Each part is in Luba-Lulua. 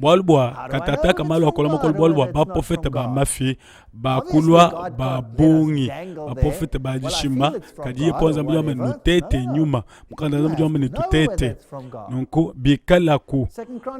Bualu bua katataka malu akola makole bualu bua baprofete ba mafi bakulua ba bungi, baprofete ba dishima. Kadi Yehowa Nzambi udi wamba ne, nutete nyuma. Mukanda wa Nzambi udi wamba ne, tutete. Nunku bikalaku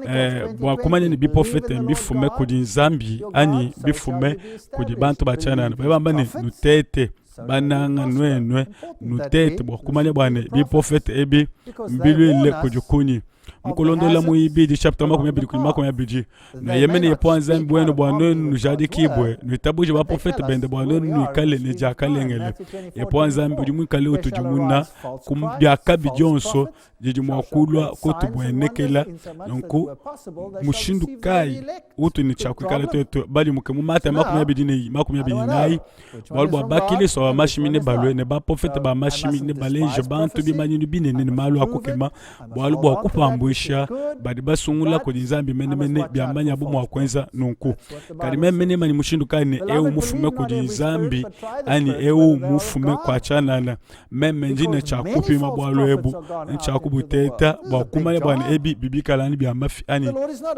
eh, bua kumanya ne biprofete mbifume kudi Nzambi anyi bifume kudi bantu ba tshianana, badi bamba ne, nutete bananga nuenue, nutete bua kumanya bua ne biprofete ebi mbiluile kudi kunyi. Mu Kulondolola muibidi chapter 20 kudi 20, Nueyemene Yehowa Nzambi wenu bua nuenu nujadikibue, nuitabuje baprofete bende bua nuenu nuikale ne diakalengele. Yehowa Nzambi udi muikale utudimuna ku diakabi dionso didi mua kulua kutumuenekela. Nunku, mushindu kayi utu ne tshia kuikala tuetu badimuke mu Matayo 24, Bualu bua bakilisto ba mashimi nebalue, ne baprofete ba mashimi nebaleje bantu bimanyinu binene ne malu a kukema, bualu bua kupambuisha badi basungula kudi Nzambi menemene, biamanyabu mua kuenza nunku. Kadi meme nemanye mushindu kayi ne eu mufume kudi Nzambi anyi eu mufume kua tshianana? Meme ndi ne tshia kupima bualu ebu, ntshia kubuteta bua kumanya bua ne ebi bibikala ani bia mafi anyi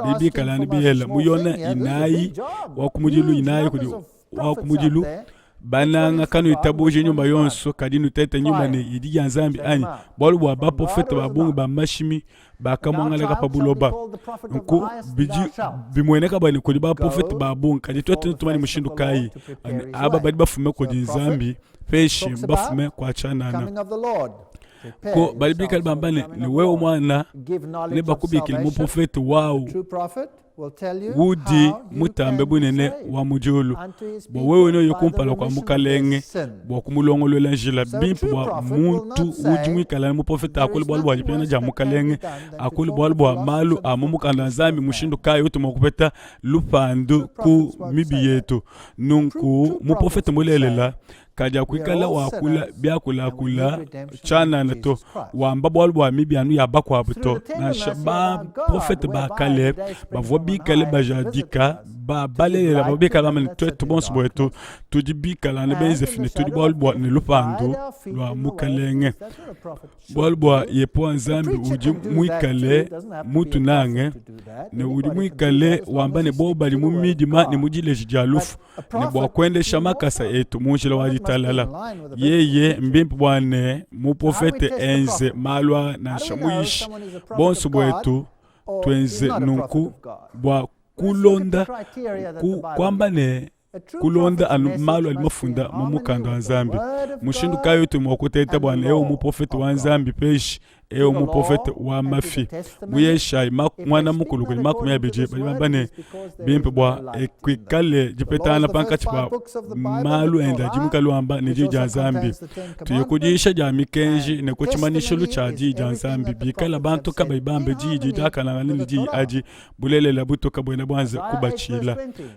bibikala ani biela. Mu Yona inayi wa kumudilu inayi kudi wa kumudilu bananga kanuitabuji nyuma yonso kadi nutete nyuma ne idi ya Nzambi anyi bualu bua baprofete ba bungi ba mashimi bakamuangalaka pa buloba. Nunku bidi bimueneka bua ne kudi baprofete ba bungi, kadi tuetu netumanye mushindu kayi aba badi bafume kudi Nzambi peshi bafume kua tshianana? Ko badi bikale bamba ne, ne wewe muana nebakubikile muprofete wawu udi mutambe bunene wa mu diulu, bua wewe neuye kumpala kua Mukalenge bua kumulongoluela njila. Bimpe bua muntu udi muikale muprofete akule bualu bua dipingana dia Mukalenge, akule bualu bua malu a mu mukanda wa Nzambi, mushindu kayi utudi mua kupeta lupandu ku mibi yetu. Nunku muprofete mulelela kadiakuikala wakula biakulakula tshianana to, wamba bualu bua mibi anu ya bakuabu to. Nansha baprofete ba kale bavua bikale bajadika ba balelela, bavua bikale bamba ne, tuetu bonso buetu tudi bikale anu benze ne tudi bualu bua ne lupandu lua Mukalenge. Bualu bua Yehowa Nzambi udi muikale mutunange ne udi muikale wamba ne bobu badi mu midima ne mu dileji dia lufu ne bua kuendesha makasa etu mu njila wa ditalala. Yeye mbimpe bua ne muprofete enze malu aa nansha muyishi. Bonso buetu tuenze nunku bua kulonda ku, kuamba ne kulonda anu malu adi mafunda mu mukanda wa Nzambi. Mushindu kayi utudi mua kuteta bua ne eu muprofete wa Nzambi peshi eu muprofete wa mafi? Mu Yeshayi muana mukulu kudi 20 badi bamba ne, bimpe bua kuikale dipetangana pankatshi pa malu ende adi muikale wamba ne diyi dia Nzambi. Tuye ku diyisha dia mikenji ne ku tshimanyishilu tshia diyi dia Nzambi. Bikala bantu kabayi bambe diyi didi diakanangane ne diyi adi, bulelela butoka buena buanze kubatshila.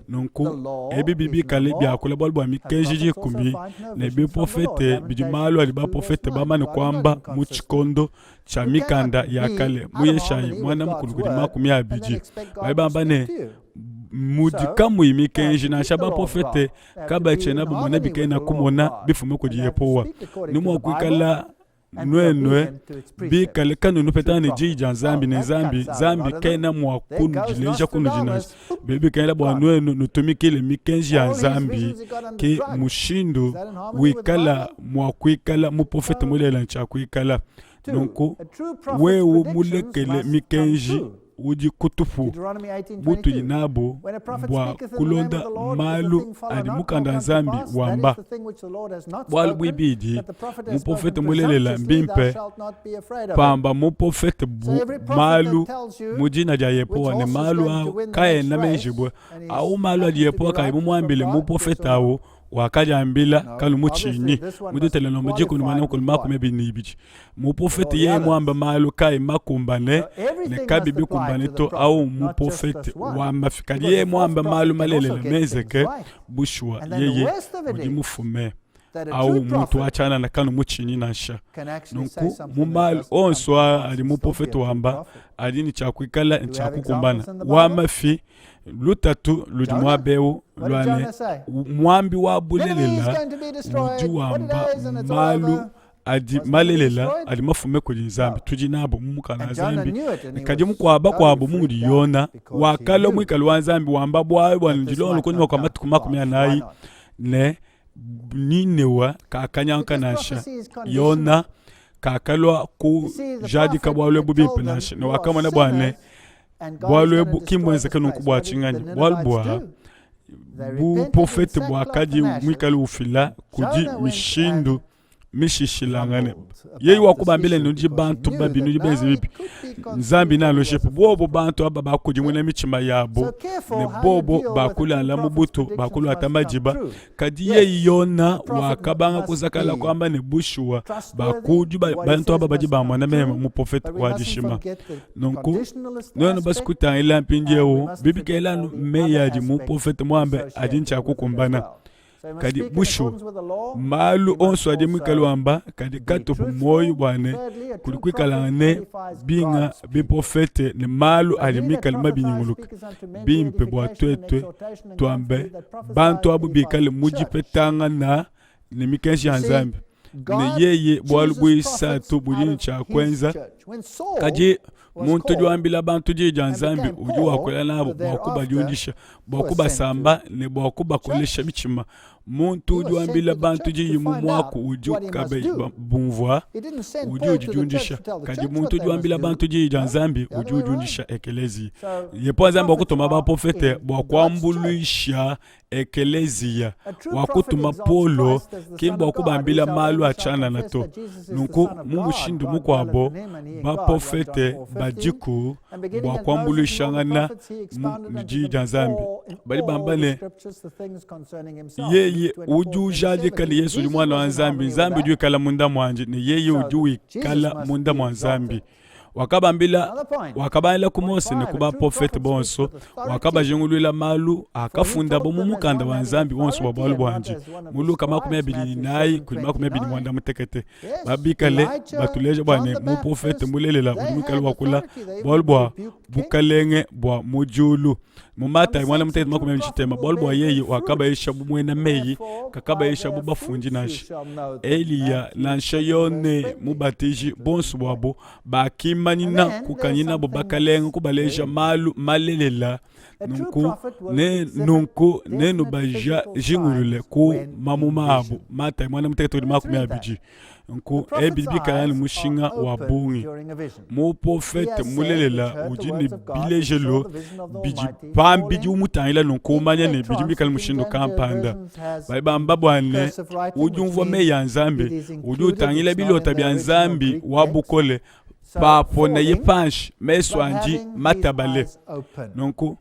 Nunku ebi bibikale biakula bualu bua mikenji dikumi ne biprofete bidi malu adi baprofete bamane kuamba mu tshikondo tshia mikanda ya kale mu Yeshayi muanda mukulu kudi 20 badi bamba ne mudi kamuyi mikenji nansha baprofete kabatshiena bamona bikena kumona bifume kudi Yehowa ne mua kuikala nuenu bikale kanuyi nupetangana ne diyi dia Nzambi ne Nzambi, Nzambi kena mua kunudileja kunudi nansha. Bidi bikengela bua nuenu nutumikile mikenji ya Nzambi, ke mushindu wikala mua kuikala muprofete mulelela ntshia kuikala. Nunku wewe mulekele mikenji udi kutupu butudi nabu bua kulonda malu adi mukanda wa Nzambi wamba. Bualu buibidi, muprofete mulelela mbimpe pamba muprofete bu malu mu dina dia Yehowa ne malu au kaena menjibue au malu adi Yehowa kayi mumuambile muprofete au wakadiambila kanumutshinyi mu Dutelonome dikumi ne muanda mukulu 22. Muprofete yeye muambe malu kayi makumbane ne kabi bikumbane to, au muprofete wa mafi. Kadi yeye muambe malu malelela menzeke, bushuwa yeye udi mufume au muntu wa tshianana kanumutshinyi nansha. Nunku mu malu onso aa adi muprofete wamba adi ne tshia kuikala ne tshia kukumbana. Wa mafi lutatu ludi muaba eu lua ne muambi wa bulelela udi wamba malu adi malelela adi mafume kudi Nzambi tudi nabo mu mukanda wa Nzambi kadi mukuabo bakuabo mudi Yona wakalua muikale wa Nzambi wamba bualu bua ndilongo kunyima kua matuku 40 ne Ninewa kakanyanguka nansha Yona kakalua kujadika bualu ebu bimpe nansha ne wakamona bua ne bualu ebu ki mbuenzeke nunku bua tshinganyi bualu bua buprofete buakadi muikale ufila kudi mishindu. mishishilangane. Yeye wakubambila ne, nudi bantu babi, nudi benze bibi, Nzambi neanushipe. Bobo bantu aba bakudimuna mitshima yabo, ne bobo bakulala mu butu, bakuluata madiba. Kadi yeye Yona wakabanga kuzakala kuamba ne, bushuwa bakudi bantu aba badi bamona meme muprofete wa dishima. Nunku nuenu basi kutangila mpindieu bibikela anu meyi adi muprofete muambe adi ntshia kukumbana. Kadi bushuwa malu onso adi muikale wamba kadi katupu muoyo bua ne kudi kuikala ne binga biprofete ne malu adi mikale mabinyunguluke bimpe bua tuetu tuambe bantu abu bikale mu dipetangana ne mikenji ya Nzambi ne yeye bualu buisatu budi ne tshia kuenza. Kadi muntu udi wambila bantu diyi dia Nzambi udi wakula nabu bua kubadiundisha, bua kubasamba ne bua kubakolesha mitshima. Muntu udi wambila bantu diyi mu muaku udi kabayi bumvua udi udidiundisha, kadi muntu udi wambila bantu diyi dia Nzambi udi udiundisha ekeleziya. Yehowa Nzambi wakutuma baprofete bua kuambuluisha ekeleziya, wakutuma Paulo ki mbua kubambila malu a tshianana to. Nunku mu mushindu mukuabo baprofete badiku bua kuambuluishangana mu diyi dia Nzambi. Badi bamba ne, Yeye udi ujadika ne Yesu udi Muana wa Nzambi, Nzambi udi wikala munda muandi, ne yeye udi wikala munda mua Nzambi. Wakabambila, wakabangila ku Mose ne ku baprofete bonso, wakabajinguluila malu akafundabo mu mukanda wa Nzambi wonso bua bualu buandi. Mu Luka 24 kudi 28 babikale batuleja bua ne muprofete mulelela udi muikale wakula bualu bua bukalenge bua mu diulu. Mu Matayi muanda mutekete 20, bualu bua yeye wakabayisha bu muena meyi, kakabayisha bu bafundi nansha. Eliya nansha Yone Mubatiji, bonso buabo bakimanyina kukanyinabo bakalenge, kubaleja malu malelela. Nunku ne nunku nenubajingulule ku mamuma abu. Matayi muanda mutekete kudi 20. Nunku ebi bidi bikala ne mushinga wa bungi. Muprofete mulelela udi ne bilejelu bidi pambidi umutangila nunku umanya ne bidi bikale mushindu kampanda. Badi bamba bua ne udi umvua meyi a Nzambi, udi utangila bilota bia Nzambi wa bukole paponaye panshi mesu andi matabale. Nunku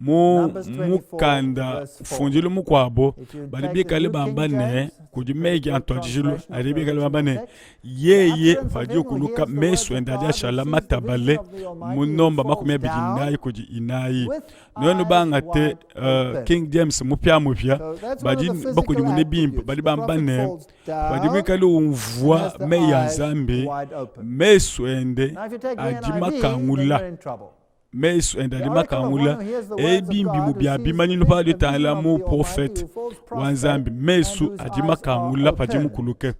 Mu mukanda mfundilu mukuabo badi bikale bamba ne, kudi meyi a ntuadijilu adi bikale bamba ne, yeye padi ukuluka mesu ende adi ashala matabale mu nomba 24 kudi inayi. Nuenu bangate King James mupiamupia badi bakudimune bimpe, badi bamba ne, padi muikale umvua meyi a Nzambi, mesu ende adi makangula. Mesu ende adi makangula. Ebi mbimu bia bimanyinu pa ditangila muprofete wa Nzambi. Mesu adi makangula padi mukuluke.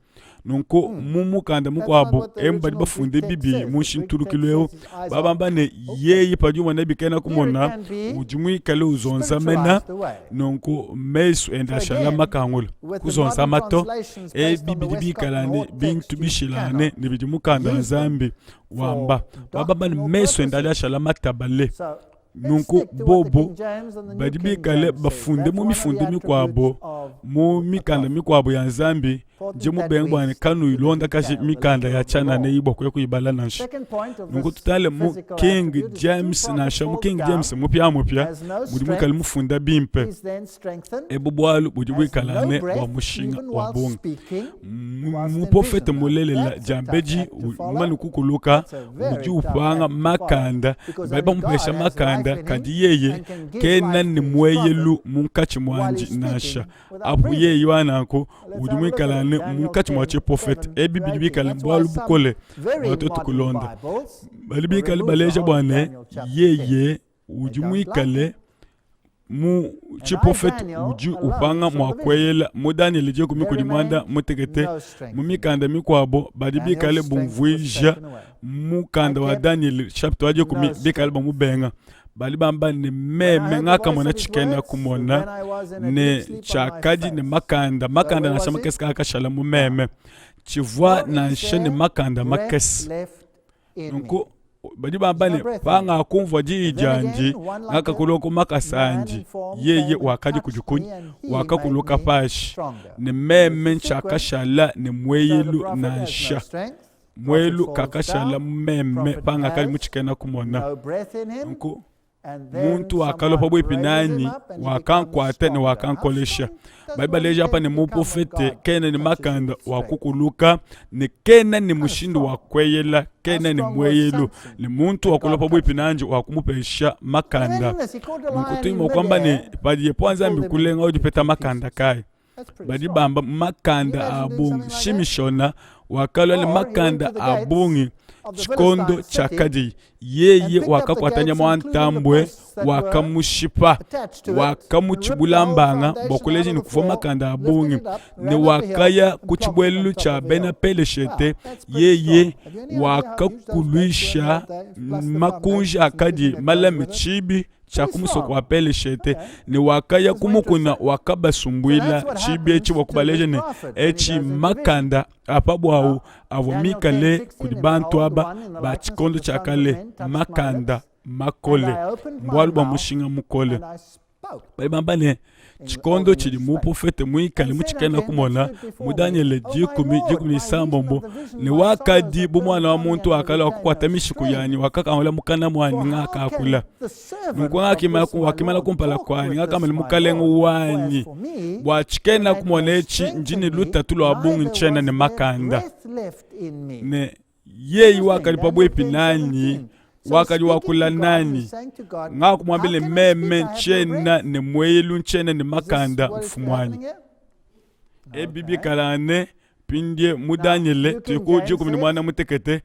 Nunku mu mukanda mukuabu emu badi bafunde bibi mu nshintulukilu eu, babamba ne, yeye padi umona bikena kumona udi muikale uzonza mena, nunku mesu ende ashala makangula. Kuzonzama to. Ebi bidi bikala ne bintu bishilangane ne bidi mukanda wa Nzambi wamba babamba ne mesu ende adi ashala matabale. Nunku bobo badi bikale bafunde mu mifundu mikuabo, mu mikanda mikuabo ya Nzambi, ndi mubenge bua ne kanuyilondakaji mikanda ya tshianana eyi bua kuya kuyibala nansha. Nunku tutale mu King James, nansha mu King James mupiamupia mudi muikale mufunda bimpe. Ebu bualu budi buikala ne bua mushinga wa bungi. Muprofete mulelela diambedi mumane kukuluka udi upanga makanda, badi bamupesha makanda, kadi yeye kena ne mueyelu munkatshi muandi nansha. Apu yeye wa nanku udi muikala ne munkatshi mua tshiprofete. Ebi bidi bikale bualu bukole bua tuetu kulonda. Badi bikale baleja bua ne yeye udi muikale mu tshiprofete udi upanga mua kueyela mu Danyele dikumi kudi muanda mutekete. Mu mikanda mikuabo badi bikale bumvuija mukanda wa Danyele chapitre wa dikumi bikale bamubenga. Badi bamba ne, meme ngakamona tshikena kumona ne tshiakadi ne makanda makanda nansha makese kaakashala mu meme, tshivua nansha ne makanda makese. Nunku. Badi bamba ne, Pangakumvua diyi diandi, ngakakuluka ku makasa andi. Yeye wakadi kudi kunyi? Wakakuluka pashi, ne meme ntshiakashala ne mueyelu nansha. Mueyelu kakashala mu meme pangakadi mu tshikena kumona. Nunku muntu wakalua pabuipi nanyi, wakankuata ne wakankolesha. Badi baleja apa ne, muprofete kena ne makanda wa kukuluka ne kena ne mushindu wa kueyela, kena ne mueyelu, ne muntu wakulua pabuipi nandi wakumupesha makanda. Nunku tudi mua kuamba ne, padi Yehowa Nzambi ukulenga udi upeta makanda kayi? Badi bamba makanda a bungi. Shimishona wakalua ne makanda a bungi tshikondo tshiakadiye yeye wakakuata nyama wa ntambue wakamushipa wakamutshibula mbanga bua kuleja ne kuvua makanda a bungi ne wakaya ku tshibuelelu tshia bena Peleshete yeye wakakuluisha makunji akadi malame tshibi tshia ku musoko wa Peleshete ne wakaya ku mukuna wakabasumbuila tshibi etshi bua kubaleja ne etshi makanda a pa buawu avua mikale kudi bantu aba ba tshikondo tshia kale makanda makole mbualu bua mushinga mukole. Badi bamba ne, tshikondo tshidi muprofete muikale mu tshikena kumona mu Danyele 10:16 ne wakadi bu muana wa muntu wakalua kukuata mishiku yanyi wakakangula mukana muanyi ngakakula. Nunku wakimana kumpala kuanyi ngakamba ne mukalenge wanyi bua tshikena kumona etshi ndi ne lutatu lua bungi ntshiena ne makanda ne yeye wakadi pabuipi nanyi wakadi wakula nanyi ngakumuambila ne meme ntshiena ne mueyelu ntshiena ne makanda mfumuanyi ebi bikala ne mpindie mu Danyele tuli ku 18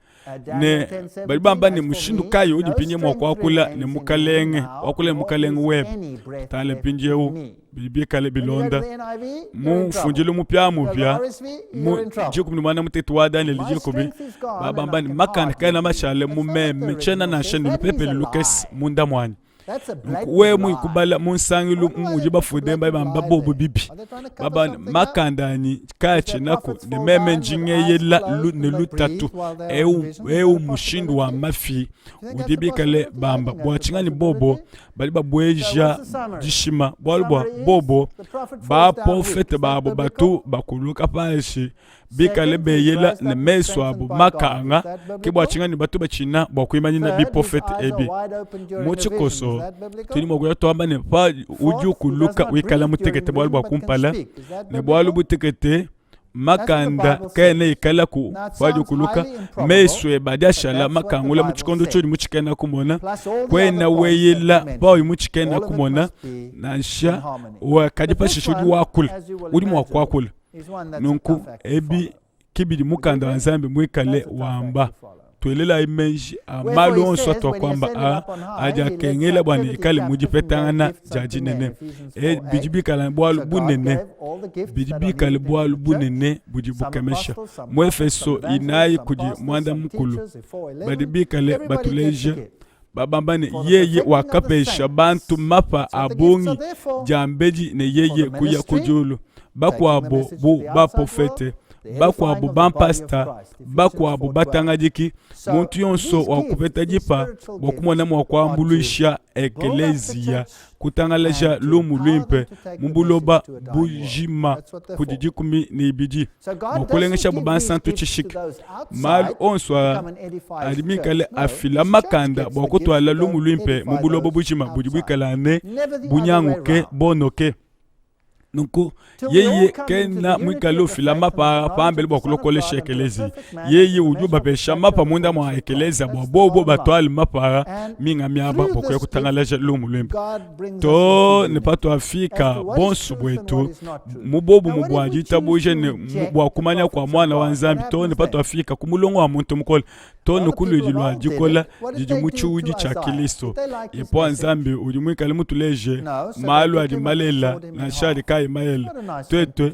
ne badi bamba ne mushindu kayi udi mpindie mua kuakula ne mukalenge wakula ne mukalenge webe tale mpindiewu bidi bikale bilonda mu mfundilu mupiamupia mu 18 wa Danyele 10 babamba ne makanda kaena mashale mu meme tshiena nansha ne lupepele lukese munda muanyi Nunku wewe muikubala mu nsangilu mudi bafunde mbaye bamba bobu bibi baba makanda anyi kaatshenaku ne meme ndi ngeyela ne lutatu eu eu mushindu wa mafi udi bikale bamba bua tshinganyi bobo badi babueja dishima bualu bua bobo baprofete babo batu bakuluka panshi bikale beyela ne mesu abu makanga ke bua tshinganyi batu batshina bua kuimanyina biprofete ebi mu tshikoso tudi mua kuya tuamba ne pa udi ukuluka wikala mutekete bualu bua kumpala ne bualu butekete makanda kaena ikalaku padi ukuluka mesu ebe adi ashala makangula mu tshikondo tshiudi mu tshikena kumona kuena weyela paudi mu tshikena kumona nansha kadi pashishe udi wakula udi mua kuakula Nunku ebi ke bidi mukanda wa Nzambi muikale wamba. Tuelelayi meji a malu onso atuakuamba aa adi akengela bua ne ikale mu dipetangana dia dinene. E, bidi bikale bualu bunene, bidi bikale bualu bunene budi bukemesha. Mu Efeso inayi kudi muanda mukulu badi bikale batuleja babamba ne, yeye wakapesha bantu mapa a bungi diambedi ne yeye kuya ku diulu, bakuabo bu baprofete, bakuabo bampasta, bakuabo batangadiki, muntu yonso wa kupeta dipa bua kumona mua kuambuluisha ekeleziya kutangalaja lumu luimpe mu buloba bujima kudi 12 bua kulengeshabu bansantu tshishiki. Malu onso aa adi mikale afila makanda bua kutuala lumu luimpe mu buloba bujima budi buikala ne bunyanguke bonoke. Nunku yeye kena muikale ufila mapa pambelu bua kulokolesha ekeleziya. Yeye udi ubapesha mapa munda mua ekeleziya bua bobo batuale mapa minga miaba bua kuya kutangalaja lumu luimpe. Too ne patuafika bonso buetu mu buobumue bua ditabuja ne bua kumanya kua Muana wa Nzambi, too ne patuafika ku mulongo wa muntu mukole, too ne ku luidi lua dikola didi mu tshiwudi tshia Kilisto. Yepowa Nzambi udi muikale mutuleje malu adi malela nansha adi kayi malela. Tuetu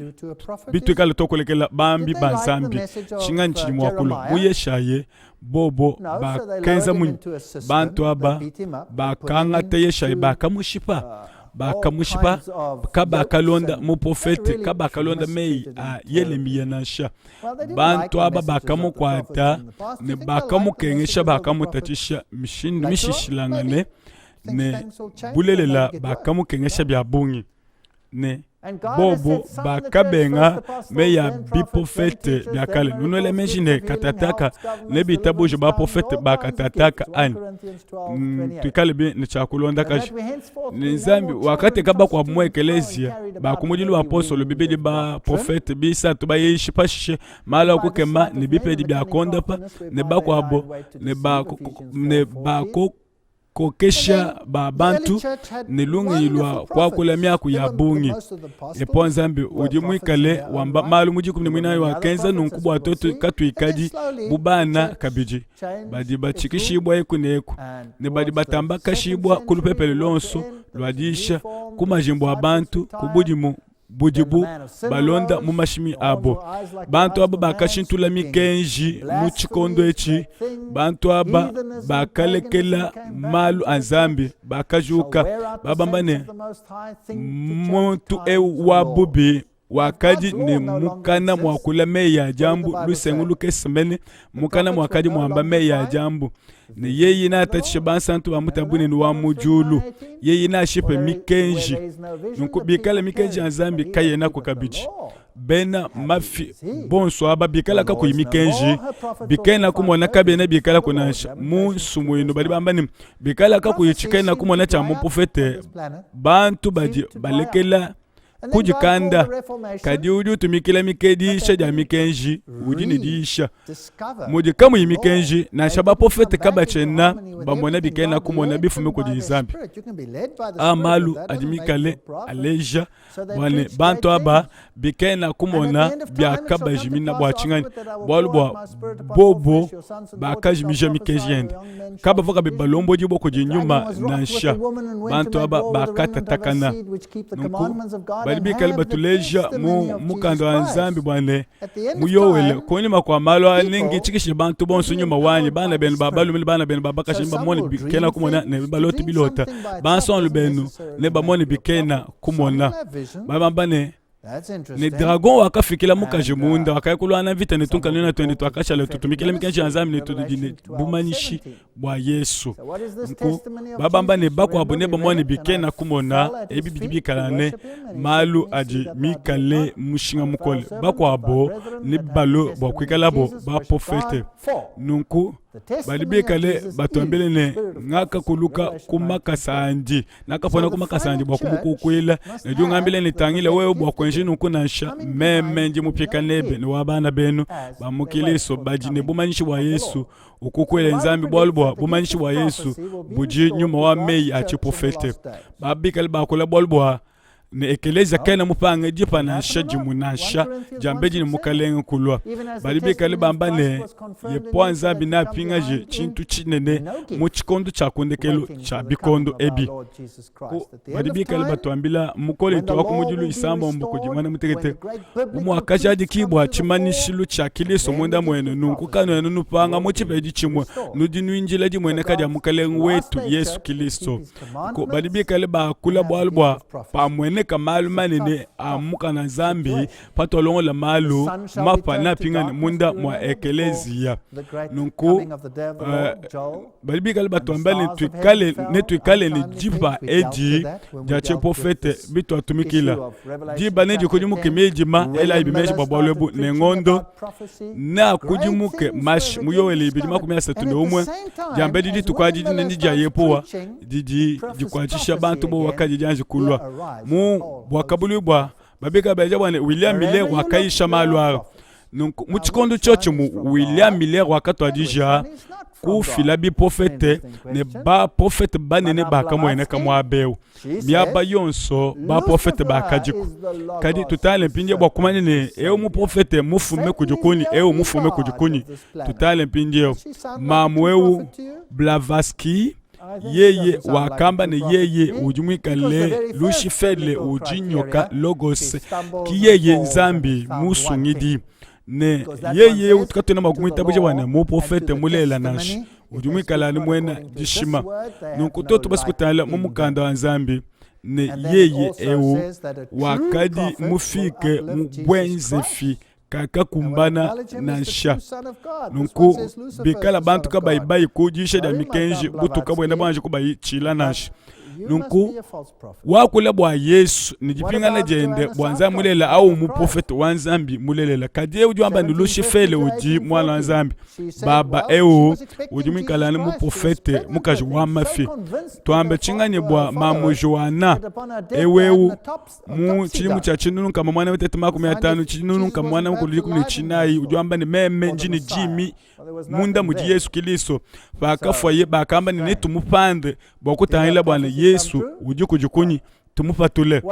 bituikale tuakulekela bambi ba Nzambi, tshinganyi tshidi mua kulua? Mu Yeshaye bobo bakenza munyi? Bantu aba bakangata Yeshaye bakamushipa. Bakamushipa, kabakalonda muprofete, kabakalonda meyi a Yelemiya nansha. Bantu aba bakamukuata ne bakamukengesha, bakamutatshisha mishindu mishilashilangane, ne bulelela bakamukengesha bia bungi. Ne bobo bakabenga meyi a biprofete bia kale. Nunuele meji ne katataka nebitabuje baprofete ba katataka anyi? Tuikale bi ne tshia kulondakaja. Ne Nzambi wakateka bakuabu mu ekeleziya ba ku mudilu wa apostolo bibidi baprofete bisatu bayishi pashishe malu a kukema ne bipedi bia kuondapa ne bakuabu ne ba ne ba kokesha ba bantu ne lungenyi lua kuakula miaku ya bungi. Epo Nzambi udi muikale wamba malu mu dikumi ne muinayi wakenza nunku bua tuetu katuikadi bu bana kabidi badi batshikishibua eku ne eku ne badi batambakashibua ku lupepele luonso lua diyisha ku majimbu a bantu ku budimu budibu balonda mu mashimi abo. Bantu aba bakashintula mikenji mu tshikondo etshi. Bantu aba bakalekela malu a Nzambi, bakajuka babamba ne, muntu eu wa bubi wakadi ne mukana muakula meyi a diambu, lusengu lukese mene, mukana muakadi muamba meyi a diambu ne yeye neatatshishe bansantu ba Mutambe Bunene wa mu diulu, yeye neashipe mikenji. Nunku bikala mikenji ya Nzambi kayenaku kabidi, bena mafi bonso aba bikala kakuyi mikenji, bikena kumona kabiena bikalaku nansha. Mu nsumuinu badi bamba ne, bikala kakuyi tshikena kumona tshia muprofete, bantu badi balekela kudikanda, kadi udi utumikila diyisha dia mikenji udi ne diyisha. Mudi kamuyi mikenji, nansha baprofete kabatshiena bamona bikena kumona bifume kudi Nzambi. Aa malu adi mikale aleja bua ne bantu aba bikena kumona biakabajimina bua tshinganyi? Bualu bua bobo bakajimija mikenji yende, kabavua kabidi balombodibua kudi nyuma nansha. Bantu aba bakatatakana. Nunku badi bikale batuleja mu mukanda wa Nzambi bua ne mu Yoele, kunyima kua malu aa nengitshikishe bantu bonso nyuma wanyi, bana benu ba balume ne bana benu ba bakaji nebamone bikena kumona ne balote bilota, bansongalume benu nebamone bikena kumona. Bamba ne ne dragon wakafikila mukaji munda, wakaya kuluangana mvita ne tunkanunuina tuende tuakashala tutumikila mikenji ya Nzambi ne tudi ne bumanyishi bua Yesu. Nunku babamba ne bakuabu nebamone bikena kumona ebi bidi bikala ne malu adi mikale mushinga mukole, bakuabu nebalue bua kuikalabo baprofete. Nunku badi bikale batuambile ne, ngakakuluka ku makasa andi, nakapona ku makasa andi bua kumukukuila, ne udi ungambila ne, tangila wewe bua kuenji nunku nansha, meme ndi mupika nebe ne wa bana benu ba mu Kilisto badi ne bumanyishi bua Yesu. Ukukuile Nzambi bualu bua bumanyishi bua Yesu budi nyuma wa meyi a tshiprofete. Babikale bakula bualu bua ne ekelezia kena mupange dipa nansha dimue nansha diambedi ne mukalenge kulua. Badi bikale bamba ne Yepowa Nzambi neapingaje tshintu tshinene mu tshikondo tshia ku ndekelu tshia bikondo ebi. Badi bikale batuambila mu Kolinto wa kumudilu isambombo kudi muana mutekete, bu muakajadikibua tshimanyishilu tshia Kilisto munda muenu, nunku kanuena nupanga mu tshipedi tshimue, nudi nuindila dimueneka dia Mukalenge wetu Yesu Kilisto. Badi bikale bakula bualu bua pamueneka malu manene a mukana Nzambi patualongola malu mapa neapingane munda mua ekeleziya. Nunku badi bikale batuamba ne tuikale ne tuikale ne dipa edi dia tshiprofete bituatumikila diba nedikudimuke midima elayi bimeji bua bualu ebu ne ngondo neakudimuke mashi mu Yoele 2:31 diambedi dituku adi dinene dia Yehowa didi dikuatshisha bantu bowa kadi dianji kulua mu buakabuluibua babika baleja bua ne William Miller wakayisha malu aa Nunku mu tshikondo tshiotshi mu William Miller wakatuadija kufila biprofete ne baprofete banene bakamueneka muaba eu. Miaba yonso baprofete bakadiku. Kadi tutale mpindieu bua kumanya ne eu muprofete mufume kudi kunyi, eu mufume kudi kunyi. Tutale mpindieu mamu eu Blavatsky yeye wakamba ne yeye udi muikale Lushifele udi nyoka Logos, ki yeye Nzambi musungidi ne yeye katuena mua kumuitabuja bua ne muprofete mulelela nansha udi muikale anu muena dishima. Nunku tuetu basi kutangila mu mukanda wa Nzambi. Ne yeye eu wakadi mufike mu buenzefi kakakumbana nansha. Nunku bikala bantu kabayi bayi ku diyisha dia mikenji, butuka buenda buanji kubayitshila nansha. Nunku wakula bua Yesu ne dipingana diende bua Nzambi mulelela au muprofete wa Nzambi mulelela. Kadi eu udi wamba ne Lushifele udi muana wa Nzambi. Baba eu udi muikale anu muprofete mukaji wa mafi. Tuambe tshinganyi bua mamu Joana eu eu mu tshidimu tshia tshinunu nkama muanda mutekete 50 tshinunu nkama muanda mukulu 14 udi wamba ne meme ndi ne dimi munda mudi Yesu Kilisto. Pakafuaye bakamba ne netumupande bua kutangila bua ne Yesu udi kudi kunyi tumupatule.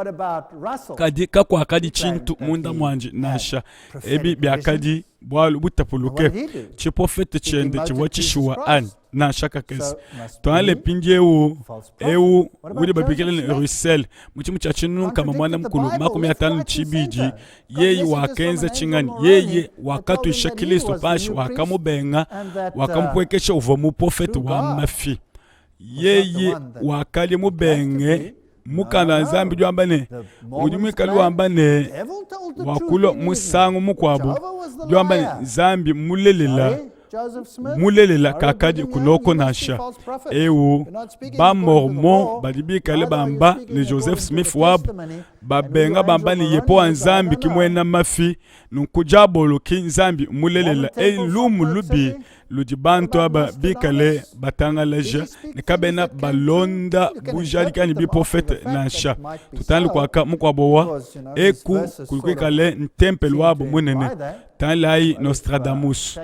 Kadi kakuakadi tshintu munda muandi nansha. Ebi biakadi bualu butapuluke. Tshiprofete tshiende tshivua tshishuwa anyi? Nansha kakese. Tuale mpindieu eu udi babikila ne Russell mu tshimu tshia tshinunu nkama muanda mukulu 52 yeye wakenza tshinganyi? Yeye wakatuisha Kristo panshi, wakamubenga, wakamupuekesha, uvua muprofete wa mafi. Yeye wakadi mubenge mukanda wa Nzambi udi wamba ne, udi muikale wamba ne, wakulua musangu mukuabu, udi wamba ne, Nzambi mulelela mulelela kakadi kunoko nansha. Eu ba Mormon badi bikale bamba ne Joseph Smith wabu babenga bamba ne Yehowa Nzambi ki muena mafi, nunku diabolo ki Nzambi mulelela. Eyi lumu lubi ludi bantu aba bikale batangalaja ne kabena balonda bujadiki anyi biprofete nansha. Tutangile kuaka mukuabo wa eku kudi kuikale ntempelo wabo munene. Tangilayi Nostradamus,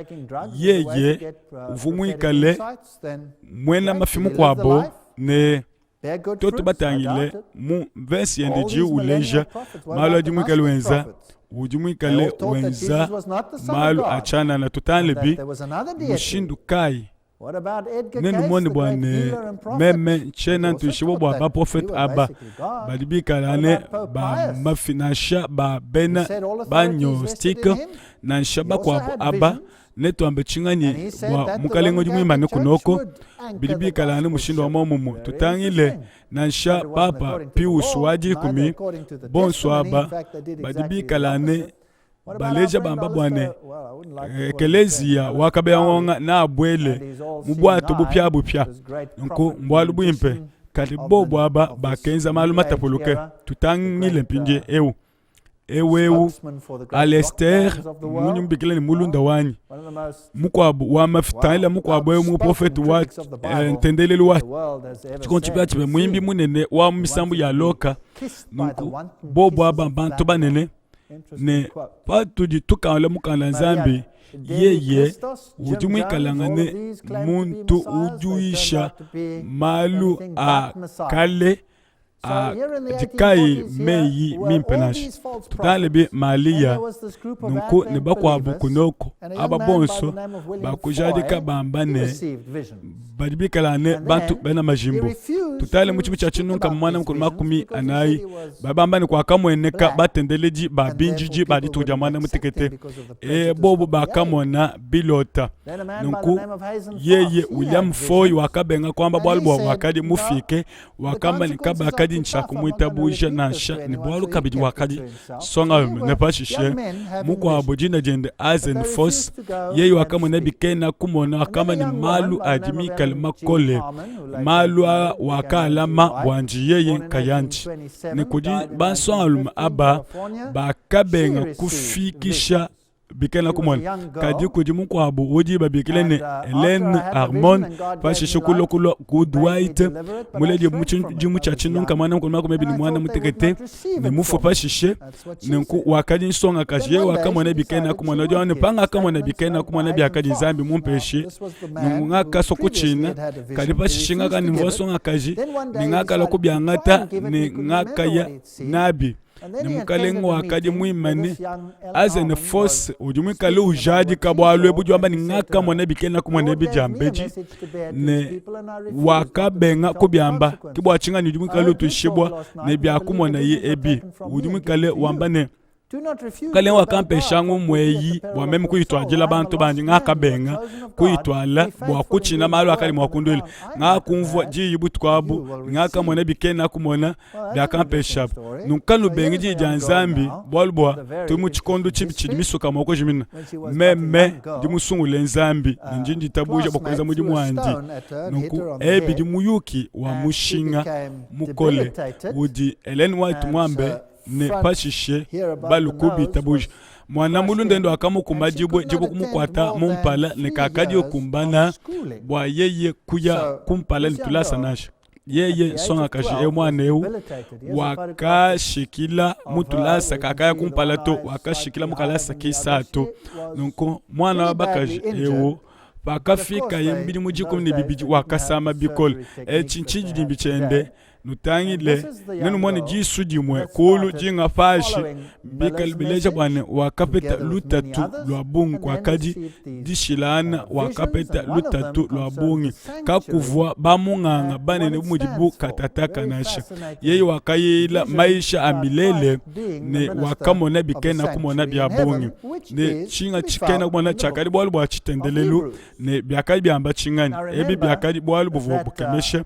yeye uvua muikale muena mafi mukuabo ne tuetu batangile mu mvese yende idi uleja malu adi muikale wenza udi muikale wenza malu a tshianana. Tutangile bi mushindu kayi nenumone bua ne meme ntshiena ntuishibua bua baprofete aba badi bikala ne ba mafi nansha ba bena ba gnostike nansha bakuabu aba netuambe tshinganyi bua mukalenge udi muimane kunoko bidi bikala anu mushindu wa muomumue tutangile nansha papa Pius wa dikumi bonso aba badi bikala ne baleja bamba bua ne ekeleziya wa Kabeya neabuele mu buatu bupiabupia. Nunku mbualu buimpe, kadi bobu aba bakenza malu matapuluke. Tutangile mpindieu eu eu Alester munyi mubikila ne mulunda wanyi mukuabu wa mafi tangila mukuabu eu muprofete wa eh, ntendelelu wa tshikondo tshipiatshipia muimbi munene wa misambu ya loka nunku bobu aba bantu banene ne patudi tukangula mukanda Nzambi yeye udi muikalangane muntu udi uyisha malu a kale adi kayi meyi mimpe nansha. Tutangile bi Malia nunku ne bakuabu kunoko aba bonso bakujadika bamba ne badi bikala ne bantu bena majimbu. Tutangile mu tshibi tshia tshinunka muana mukulu 40 babamba ne kuakamueneka batendeledi ba binjiji ba dituku dia muanda mutekete e bobu bakamona bilota. Nunku yeye William Foy wakabenga kuamba bualu bua wakadi mufike wakamba ne kabakadi ntshiakumuitabuja nansha ne bualu kabidi wakadi nsongalume ne pashishe mukuabo dina diende Azenfos yeye wakamona bikena kumona wakamba ne malu adi mikale makole malu aa wakaalama buandi yeye nkayandi ne kudi bansongalume aba bakabenga kufikisha bikena kumona kadi kudi mukuabu udi babikila ne Helen Harmon pashishe kulua kulua ku Dwight muledi mu tshidimu tshia tshinunka muanda mukulu 21 ne mufue pashishe nunku wakadi nsongakaji yeye wakamona bikena kumona udi ne pangakamona bikena kumona biakadi Nzambi mumpeshe nunku ngakasua kutshina kadi pashishe ngakadi mvua nsongakaji ne ngakalua kubiangata ne ngakaya nabi ne mukalenge wakadi muimane Azenefos udi muikale ujadika bualu ebu, udi wamba ne, ngakamona bikena kumona ebi diambedi, ne wakabenga kubiamba. Ke bua tshinganyi udi muikale utuishibua ne biakumonaye ebi, udi muikale wamba ne. Mukalenge wakampesha ngumu eyi bua meme kuyituadila bantu bandi. Ngakabenga kuyituala bua kutshina malu akadi mua kunduila. Ngakumvua diyi butuku abu, ngakamona bikena kumona biakampeshabu. Nunku kanubengi diyi dia Nzambi, bualu bua tudi mu tshikondo tshibi tshidi misuka mua kujimina. Meme ndi musungule Nzambi ne ndi nditabuja bua kuenza mudimu wandi. Nunku ebi bidi muyuki wa mushinga mukole udi Ellen White muambe ne pashishe balu kubitabuja. Muana mulunda wakamukuma dibue, dibue kumukuata mu mpala ne kakadi ukumbana bua yeye kuya kumpala ne tulasa nansha. Yeye nsongakaji eu muana eu wakashikila mu tulasa kakaya kumpala to, wakashikila mu kalasa kisatu. Nunku muana wa bakaji eu pakafikaye mu bidimu 12 wakasama bikole. Etshi ntshididimbi tshiende Nutangile, nenumone disu dimue kuulu dinga panshi, bikale bileja bua ne, wakapeta lutatu lua bungi. Kuakadi dishilangana, wakapeta lutatu lua bungi. Kakuvua bamunganga banene bu mudibu katataka nansha. Yeye wakayila mayisha a milele ne wakamona bikena kumona bia bungi. Ne tshinga tshikena kumona tshiakadi bualu bua tshitendelelu ne biakadi biamba tshinganyi? Ebi biakadi bualu buvua bukemesha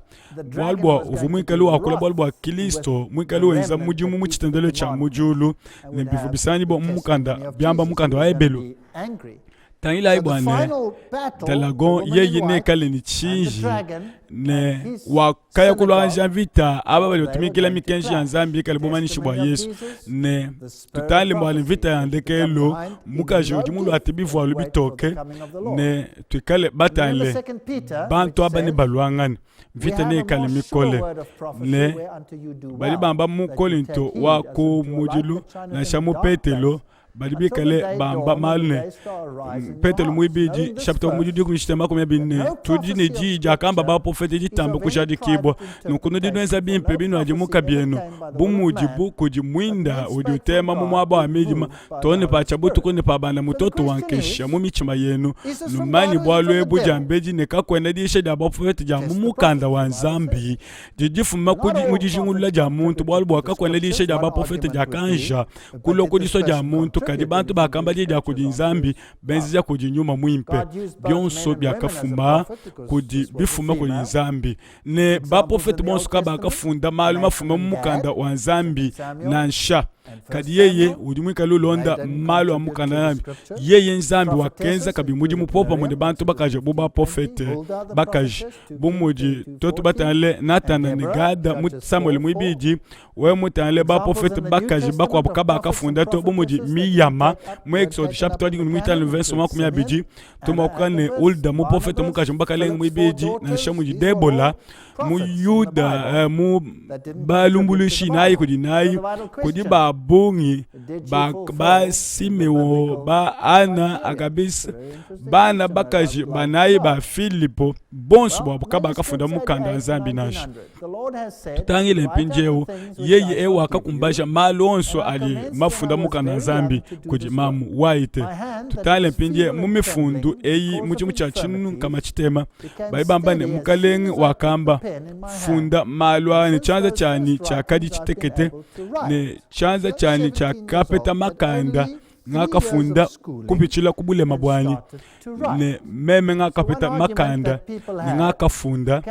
bualu bua uvua muikale wakula bualu bua Kilisto, muikale wenza mudimu mu tshitendelelu tshia mu diulu, ne bivua bisanganyibua mu mukanda biamba mukanda wa Ebelu. Tangilayi bua ne Dalagon yeye neikale ne tshiji ne wakaya kuluangana mvita aba badi batumikila mikenji ya Nzambi ikale bumanyishi bua Yesu ne tutale bua ne mvita ya ndekelu mukaji udi muluate bivualu bitoke ne tuikale batangile bantu aba ne baluangane mvita neikale mikole ne badi bamba mu Kolinto wa ku mudilu nansha mu Petelo badi bikale bamba malu ne Petelo muibidi chapitre mu dikumi tshitema makumi abidi ne tudi ne diyi diakamba baprofete ditamba kujadikibua nunku nudi nuenza bimpe binuadimuka bienu bu mudibu kudi muinda udi utema mu muaba wa midima too ne patshia butuku ne pabanda mutoto wa nkesha mu mitshima yenu numanye bualu ebu diambedi ne kakuena diyisha dia baprofete dia mu mukanda wa Nzambi didi difuma mu dijingulula dia muntu bualu bua kakuena diyisha dia baprofete diakanja kulua ku disua dia muntu, kadi bantu bakamba di dia kudi Nzambi benzeja kudi Nyuma Muimpe. Bionso biakafuma kudi bifuma kudi Nzambi, ne baprofete bonso kabakafunda malu mafume mu mukanda wa Nzambi nansha. Kadi yeye udi muikale ulonda malu a mukanda wa Nzambi, yeye Nzambi wakenza kabidi mudimu popamue ne bantu bakaji bu baprofete bakaji, bu mudi tuetu batangile Natana ne Gada mu Samuele muibidi Wewe mutangile baprofete bakaji bakuabu kabakafunda to, bu mudi Miyama mu Exode chapitre 15 verse 20, tumakuka ne Hulda muprofete mukaji mu Bakalenge muibidi, nansha mudi Debola mu Yuda eh, mu balumbuluishi nayi kudi nayi kudi ba bungi ba, ba Simeo ba Ana Agabis bana bakaji banayi ba Filipo bonso buabu kabakafunda mukanda wa Nzambi nansha. Tutangile mpindieu, yeye eu wakakumbaja malu onso adi mafunda mukanda wa Nzambi kudi mamu White. Tutangile mpindieu mu mifundu eyi mu tshimu tshia tshinunu nkama tshitema badi bamba ne, Mukalenge wakamba, funda malu aa ne tshianza tshianyi tshiakadi tshitekete ne tshianza tshianyi tshiakapeta makanda ngakafunda kupitshila ku bulema buanyi ne meme ngakapeta makanda ne ngakafunda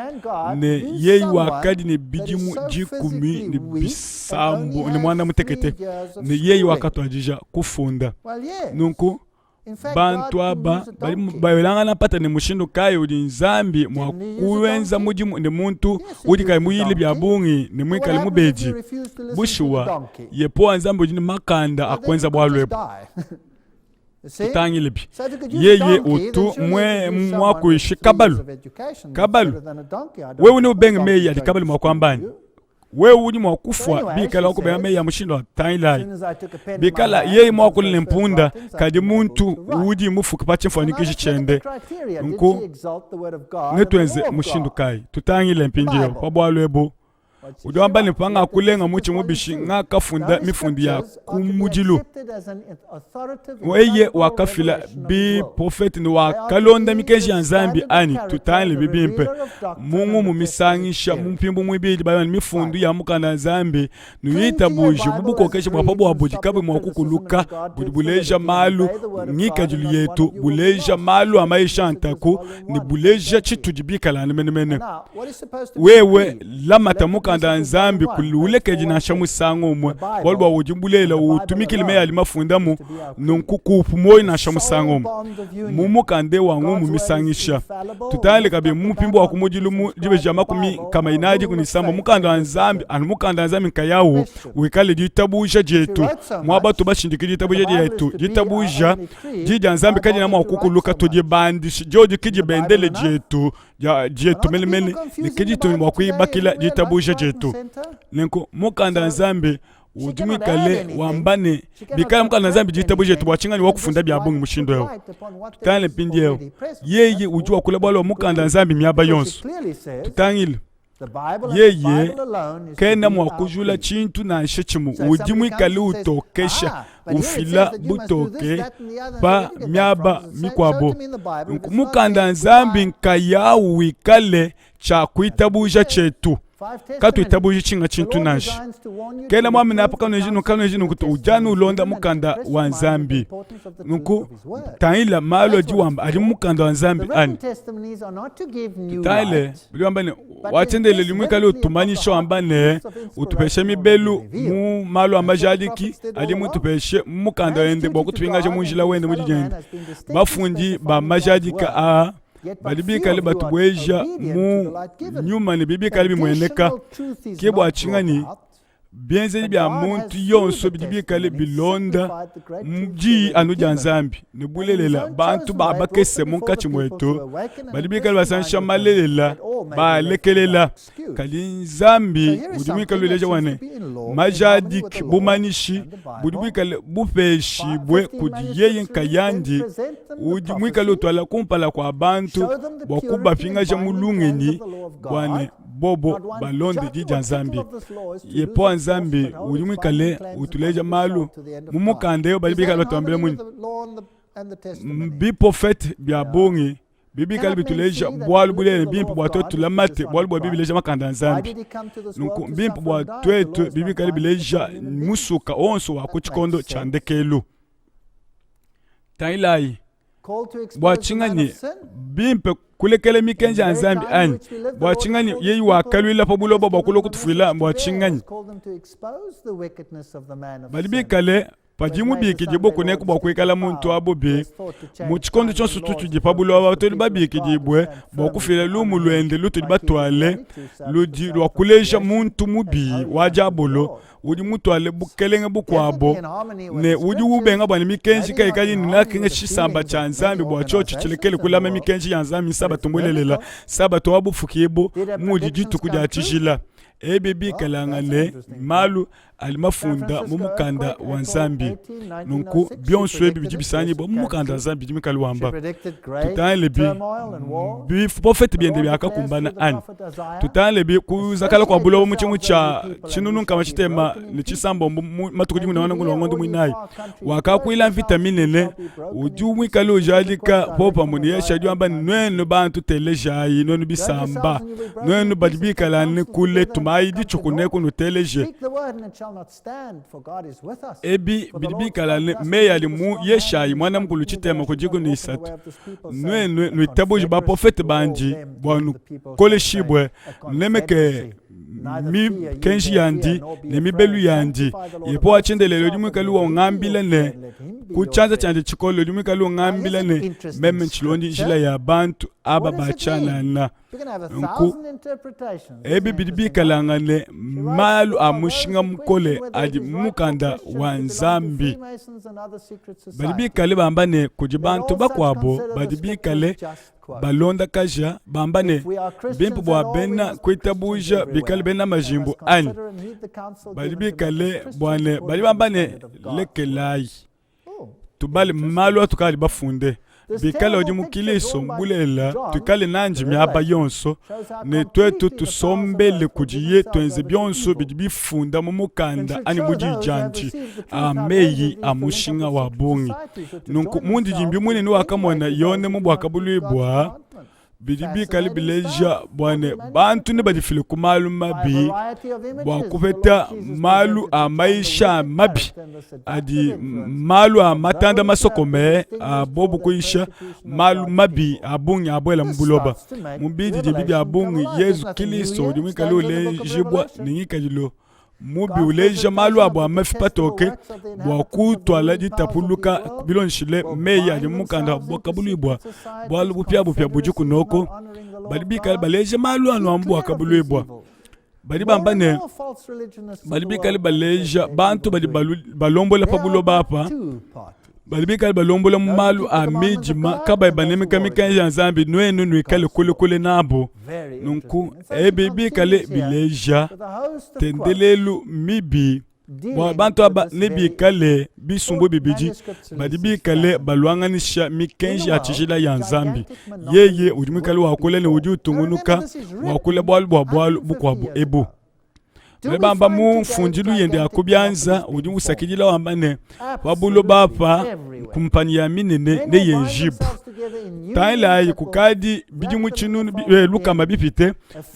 ne yeye wakadi ne bidimu dikumi ne bisambo ne muanda mutekete ne yeye wakatuadija kufunda nunku bantu aba badi babelangana mpata ne mushindu kayi udi Nzambi mua kuenza mudimu ne muntu udi kayi muyile bia bungi ne muikale mubedi. Bushuwa, Yehowa Nzambi udi ne makanda a kuenza bualu ebu. Tutangilebi, yeye utu muakuishi kabalu kabalu. Wewe neubenge meyi adi kabalu mua kuamba anyi? Wewe udi mua kufua bikala wakubenga meyi a mushindu wa tangilayi. Bikala yeye muakule ne mpunda, kadi muntu udi mufuke pa tshimfuanyikishi tshiende, nunku netuenze mushindu kayi? Tutangile mpindieu pa bualu ebu. Udi wamba ne, Pangakulenga mutshi mubishi, ngakafunda mifundu ya kumudilu. Eye wakafila biprofete ne wakalonda mikenji ya Nzambi anyi? Tutangile bimpe mu ngumu misangisha mu mpimbu muibidi baya ne mifundu ya mukanda wa Nzambi nuyitabuje bu bukokeshi bua pa buabu budi kabuyi mua kukuluka budi buleja malu ngikadilu yetu buleja malu a mayisha a ntaku ne buleja tshitudi bikalane menemene wewe lamata mukanda wa Nzambi kuwulekedi nansha musangu umue bualu bua udi bulelela utumikile meyi adi mafundamu nunku kuupu muoyo nansha musangu umue mu mukanda wa ngumu misangisha tutale kabidi mu mupimbu wa kumudilu mu dibeji dia 43 mukanda wa Nzambi anu mukanda wa Nzambi nkayawu wikale ditabuja dietu muaba tubashindike ditabuja dietu ditabuja di dia Nzambi kadiena mua kukuluka tudibandishi diodi ke dibendele dietu dietu menemene ne ke ditudi mua kuibakila ditabuja dietu. Nenku mukanda wa Nzambi udi muikale wamba ne, bikala mukanda wa Nzambi ditabuja dietu, bua tshinganyi wakufunda bia bungi mushindu eu? Tutangile mpindieu, yeye udi wakula bualu bua mukanda wa Nzambi miaba yonso. Tutangile. Yeye kena mua kujula tshintu nansha tshimue, udi muikale utokesha, ufila butoke pa miaba mikuabo. Mukanda wa Nzambi nkayawu wikale tshia kuitabuja tshietu, katuitabuji tshinga tshintu nansha. Kena muambe ne apa kanuenji nunku, kanuenji nunku to, udi anu ulonda mukanda wa Nzambi. Nunku tangila malu adi wamba adi mu mukanda wa Nzambi anyi? Tutangile Udi wamba ne, wa tshiendelele muikale utumanyisha wamba ne, utupesha mibelu mu malu a majadiki adi mutupeshe mu mukanda wende bua kutupingaja mu njila wende mu didiende. Bafundi ba majadiki aa badi bikale batubueja mu nyuma ne bikale bimueneka ke bua tshinganyi Bienzedi bia muntu yonso bidi bikale bilonda diyi anu dia Nzambi ne bulelela. Bantu ba bakese munkatshi muetu badi bikale basangisha malelela baalekelela, kadi Nzambi udi muikale uleja bua ne, majadiki bumanyishi budi buikale bupeshibue kudi yeye nkayandi, udi muikale utuala kumpala kua bantu bua kubapingaja mu lungenyi bua ne, bobo balonde di dia Nzambi. Yepowa Nzambi udi muikale utuleja malu mu mukanda eu, badi bikale batuambila munyi? Biprofete bia bungi bibikale bituleja bualu bulelela bimpe bua tuetu tulamate bualu bua bibileja makanda a Nzambi. Nunku mbimpe bua tuetu bibikale bileja musuka onso wa ku tshikondo tshia ndekelu. Tangilayi Bua tshinganyi bimpe kulekela mikenji ya Nzambi anyi? Bua tshinganyi yeye wakaluila pa buloba bua kulua kutufuila? Bua tshinganyi badi bikale padi mubikidibue kuneku bua kuikala muntu wa bubi mu tshikondo tshionso tutudi pa buloba, tudi babikidibue bua kufila lumu luende lutudi batuale ludi lua kuleja muntu mubi wa diabolo udi mutuale bukelenge bukuabo ne udi ubenga bua ne mikenji kayikadi ne nakenga tshisamba tshia Nzambi bua tshiotshi tshilekele kulama mikenji ya Nzambi Nsabatu mulelela Sabatu wa bufukibu mudi dituku dia tshijila ebi bikalangane malu ali mafunda mu mukanda wa Nzambi. Nunku bionso ebi bidi bisangibua mu mukanda wa Nzambi bidi mikale wamba. Tutangile bi biprofete biende biakakumbana anyi? Tutangile bi kuzakala kua buloba mu tshimu tshia 1636 mu matuku dikumi ne wa ngondo muinayi wakakuila mvita minene udi muikale ujadika popamue ne Yeshaya udi wamba ne, nuenu bantu telejayi, nuenu bisamba, nuenu badi bikale kule, tumayi ditshu kuneku nuteleje. Ebi bidi bikala ne meyi adi mu Yeshayi muanda mukulu tshitema ku 13. Nuenu nuitabuje baprofete bandi bua nukoleshibue, nunemeke mikenji yandi ne mibelu yandi. Yehowa tshiendelele udi muikale ungambila ne, ku tshianza tshiandi tshikole udi muikale ungambila ne, meme ntshilondi njila ya bantu aba ba tshianana. Nunku ebi bidi bikalangane malu a mushinga mukole adi mu mukanda wa Nzambi. Badi bikale bamba ne kudi bantu bakuabo badi bikale balondakaja bamba ne, Bimpe bua bena kuitabuja bikale bena majimbu anyi? Badi bikale bua ne badi bamba ne, lekelayi tubale malu atukadi bafunde. Bikala udi mu Kilisto, bulelela tuikale nandi miaba yonso, ne tuetu tusombele kudiye, tuenze bionso bidi bifunda mu mukanda anyi mu Diyi diandi. A meyi a mushinga wa bungi. Nunku mundidimbi munene wakamona Yone mu Buakabuluibua bidi bikale bileja bua ne bantu nebadifile ku malu mabi bua kupeta malu a mayisha mabi adi malu a matanda masokome a bobu kuyisha malu mabi a bungi abuela mu buloba. Mu bididimbi bia bungi Yezu Kilisto udi muikale ulejibua ne ngikadilu mubi uleja malu abu a mafi patoke bua kutuala ditapuluka bilondeshile meyi adi mu mukanda wa Buakabuluibua. Bualu bupiabupia budi kunoko, badi bikale baleja malu anu a mu Buakabuluibua. Badi bamba ne, badi bikale baleja bantu badi balombola pa buloba apa badi bikale balombola mu malu a midima kabayi banemeka mikenji ya Nzambi, nuenu nuikale kule kule nabu. Nunku ebi bikale bileja ntendelelu mibi bua bantu aba nebikale bisumbu bibidi badi bikale baluanganisha mikenji ya tshijila ya Nzambi. Yeye udi muikale wakula ne udi utungunuka wakula bualu bua bualu bukuabu ebu. Badi bamba mu mfundilu yende ya ku bianza udi usakidila wamba ne, pa buloba apa kumpanyi ya minene neyenjibu. Tangilayi kukadi bidimu tshinunu lukama bipite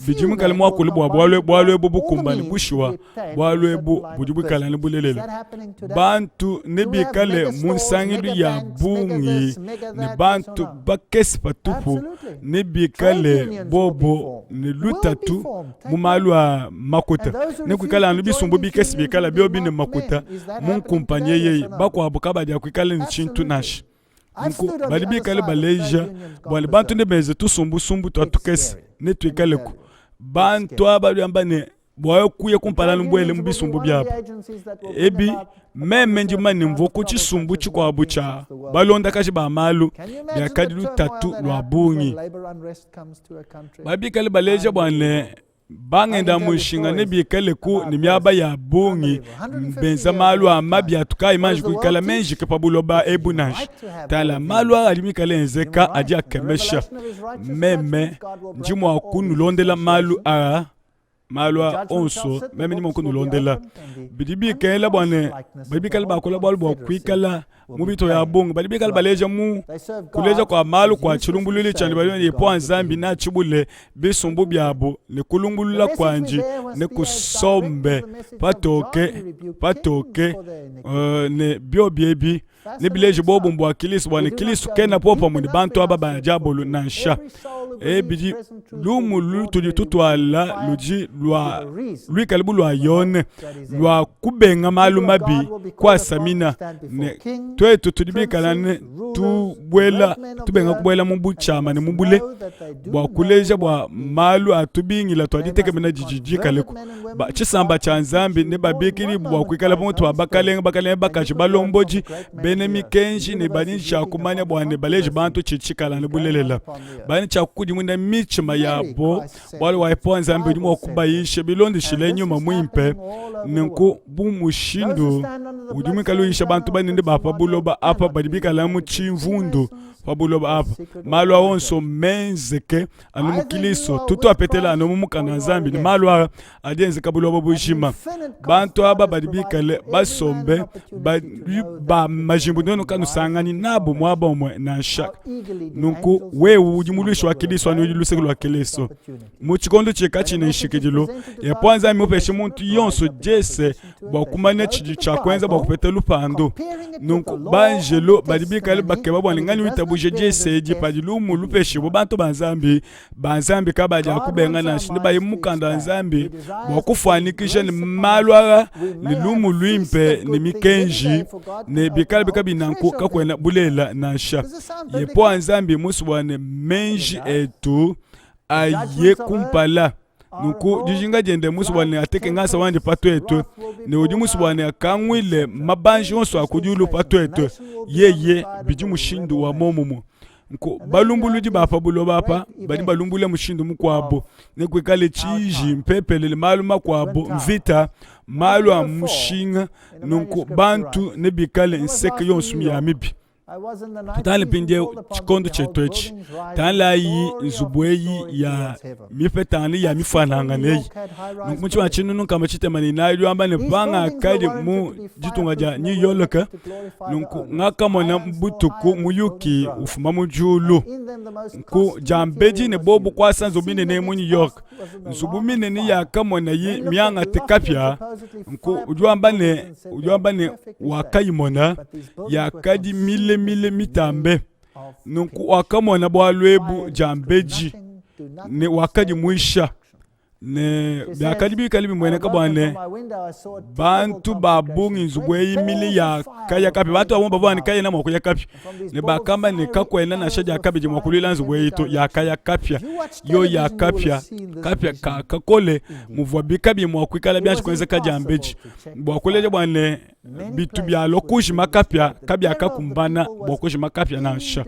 bidi muikale muakule bua bualu bualu ebu bukumbane. Bushuwa bualu ebu budi buikale ne bulelela. Bantu nebikale mu nsangilu ya bungi ne bantu bakese patupu nebikale bobo ne lutatu mu malu a makuta. Nekuikale anu bisumbu bikese bikala biobi ne makuta mu nkumpanyi eyi, bakuabu kabadiakuikala ne tshintu nansha. Nunku badi bikale baleja bua ne bantu nebenze tusumbusumbu tua tukese, netuikaleku bantu aba badi bamba ne bua kuya kumpala nubuele mu bisumbu biabu ebi. Meme ndi mumanye ne mvua ku tshisumbu tshikuabu tshia balondakaji ba malu, biakadi lutatu lua bungi. Badi bikale baleja bua ne bangenda mushinga nebikaleku ne miaba ya bungi benza malu a mabi atu kayi manji kuikala menjike pa buloba ebu nansha. Tala malu aa adi mikale enzeka adi akemesha. Meme ndi mua kunulondela malu aa malu a onso meme ndi mua kunulondela. Bidi bikengela bua ne badi bikale bakula bualu bua kuikala mu bitupa bia bungi badi bikale baleja mu kuleja kua malu kua tshilumbuluidi tshiandi badi ne Yehowa Nzambi neatshibule bisumbu biabu ne kulumbulula kuandi nekusombe patoke patoke ne biobi ebi nebileje buobumue bua Kilisto bua ne Kilisto kena popamue ne bantu aba ba diabolo nansha. Ebidi lumu lutudi tutuala ludi lua luikale bu lua Yone lua kubenga malu mabi kuasamina ne tuetu tudi bikala ne tubuela tubenga kubuela mu butshiama ne mu bule bua kuleja bua malu atubingila tua ditekemena didi dikaleku. Tshisamba tshia Nzambi nebabikidibue bua kuikala pa mutu pa bakalenge, bakalenge bakaji, balombodi, bena mikenji ne badi ne tshia kumanya bua ne baleje bantu tshidi tshikala ne bulelela. Badi ne tshia kukudimuna mitshima yabo bualu bua Yehowa Nzambi udi mua kubayisha bilondeshile nyuma muimpe. Nunku bu mushindu udi muikale uyisha bantu banene ba pa buloba apa badi bikale mu tshimvundu pa buloba apa, malu a onso menzeke anu mu Kilisto, tutu apetela anu mu mukanda wa Nzambi ne malu aa adi enzeka buloba bujima. Bantu aba badi bikale basombe ba majimbu nuenu kanusanganyi nabu muaba umue nansha. Nunku wewe udi muluishi wa Kilisto anyi udi luseke lua Kilisto? Mu tshikondo tshika tshine nshikidilu, Yehowa Nzambi mupeshe muntu yonso diese bua kumanya tshidi tshia kuenza bua kupeta lupandu. Nunku banjelu badi bikale bakeba bua ne nganyi witabuje diese edi padi lumu lupeshibua bantu ba Nzambi. Ba Nzambi kabadiakubenga nansha, nebaye mu mukanda wa Nzambi bua kufuanyikija ne malu aa ne lumu luimpe ne mikenji, ne bikalabi kabiyi nanku kakuena bulelela nansha. Yehowa Nzambi mmusue bua ne meji etu aye kumpala. Nunku dijinga diende mmusue bua ne ateke ngasa wandi pa tuetu, ne udi musue bua ne akanguile mabanji onso a ku diulu pa tuetu. Yeye bidi mushindu wa muomumue. Nku balumbuludi ba pa buloba apa badi balumbulula mushindu mukuabu, nekuikale tshiji, mpepele ne malu makuabu, mvita, malu a mushinga. Nunku bantu nebikale nseke yonso ya mibi. Tutangile mpindieu tshikondo tshietu etshi. Tangilayi nzubu eyi ya mipetangane ya mifuanangane eyi. Nunku mu tshimana tshinunu nkama tshitema ne inayi udi wamba ne, Pangakadi mu ditunga dia New York, nunku ngakamona butuku muyuki ufuma mu diulu. Nku diambedi ne bobu kuasa nzubu minene mu New York. Nzubu minene yakamonayi miangate kapia. Nku udi wamba ne, udi wamba ne wakayimona yakadi mile mile mitambe. Nunku wakamona bualu ebu diambedi ne wakadimuisha ne biakadi bikale bimueneka bua ne bantu ba bungi nzubu eyi mile yakaya kapia. Bantu ba bungi bavua ne kayena mua kuya kapia ne bakamba ne kakuena nansha diakabi mua kuluila nzubu eyi to, yakaya kapia yo ya kapia kapia ka kakole muvuabi kabiyi mua kuikala bianji kuenzeka diambedi bua kuleja bua ne bitu bialua kujima kapia kabiakakumbana bua kujima kapia nansha.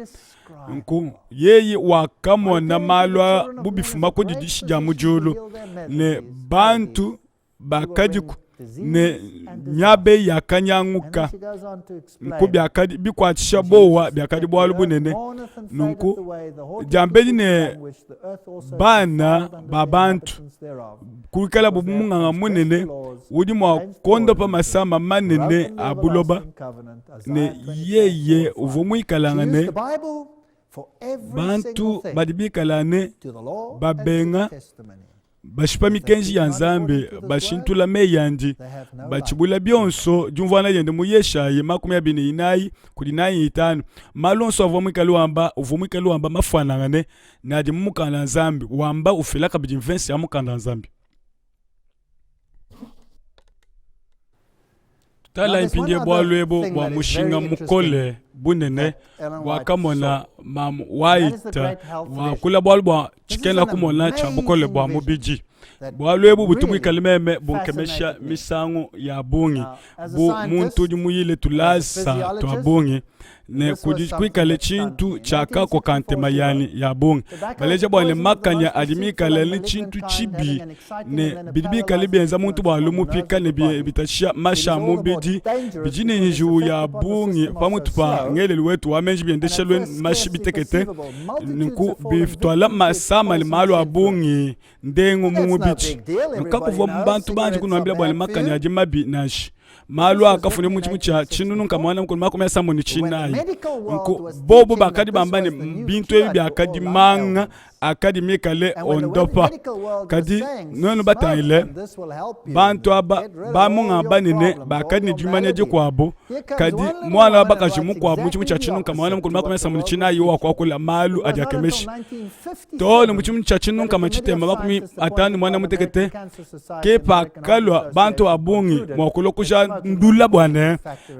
Nunku yeye wakamona malu a bu bifuma ku didishi dia mu diulu ne bantu bakadiku ne miaba eyi yakanyanguka. Nunku biakadi bikuatshisha buowa, biakadi bualu bunene. Nunku diambedi ne bana ba bantu kuikala bu munganga munene udi mua kuondopa masama manene a buloba, ne yeye uvua muikalangane bantu badi bikalane babenga bashipa mikenji ya Nzambi, bashintula meyi andi, batshibula bionso diumvuangana diende mu Yeshayi 24 kudi 45. Malu onso avua muikale wamba, uvua muikale wamba mafuanangane ne adi mu mukanda wa Nzambi, wamba ufila kabidi mvese ya mukanda wa Nzambi. Tala mpindieu bualu ebu bua mushinga mukole bunene buakamona mamu White wakula bualu bua tshikena kumona tshia bukole bua mubidi. Bualu ebu butu buikale meme bunkemesha misangu ya bungi bu muntu udi muyile tulasa tua bungi ne kudi kuikale tshintu tshiakakoka ntema yanyi ya bungi. Baleja bua ne makanya adi mikale ne tshintu tshibi ne bidi bikale bienza muntu bua lumupika ne bitatshisha mashi a mubidi bidi ne njiwu ya bungi pamutu pa ngelelu wetu wa meji biendesha mashi bitekete, nunku bituala masama ne malu a bungi ndengu mu mubidi. Kakuvua bantu banji kunuambila bua ne makanya adi mabi nansha. Malu akafunda mu tshimu tshia tshinunu nkamwana mukulu makumi asambo ne tshinayi. Nku bobo bakadi bamba ne bintu ebi biakadi manga akadi mikale ondopa. Kadi nuenu batangile bantu aba ba munganga banene bakadi ne dimanya dikuabu. Kadi muana wa bakaji mukuabu mu tshimu tshia tshinunu nkamwana mukulu makumi asambo ne tshinayi wakuakula malu adi akemesha. Too ne mu tshimu tshia tshinunu nkama tshitema 50 muanda mutekete ke pakalua bantu ba bungi mua kulua kujandula bua ne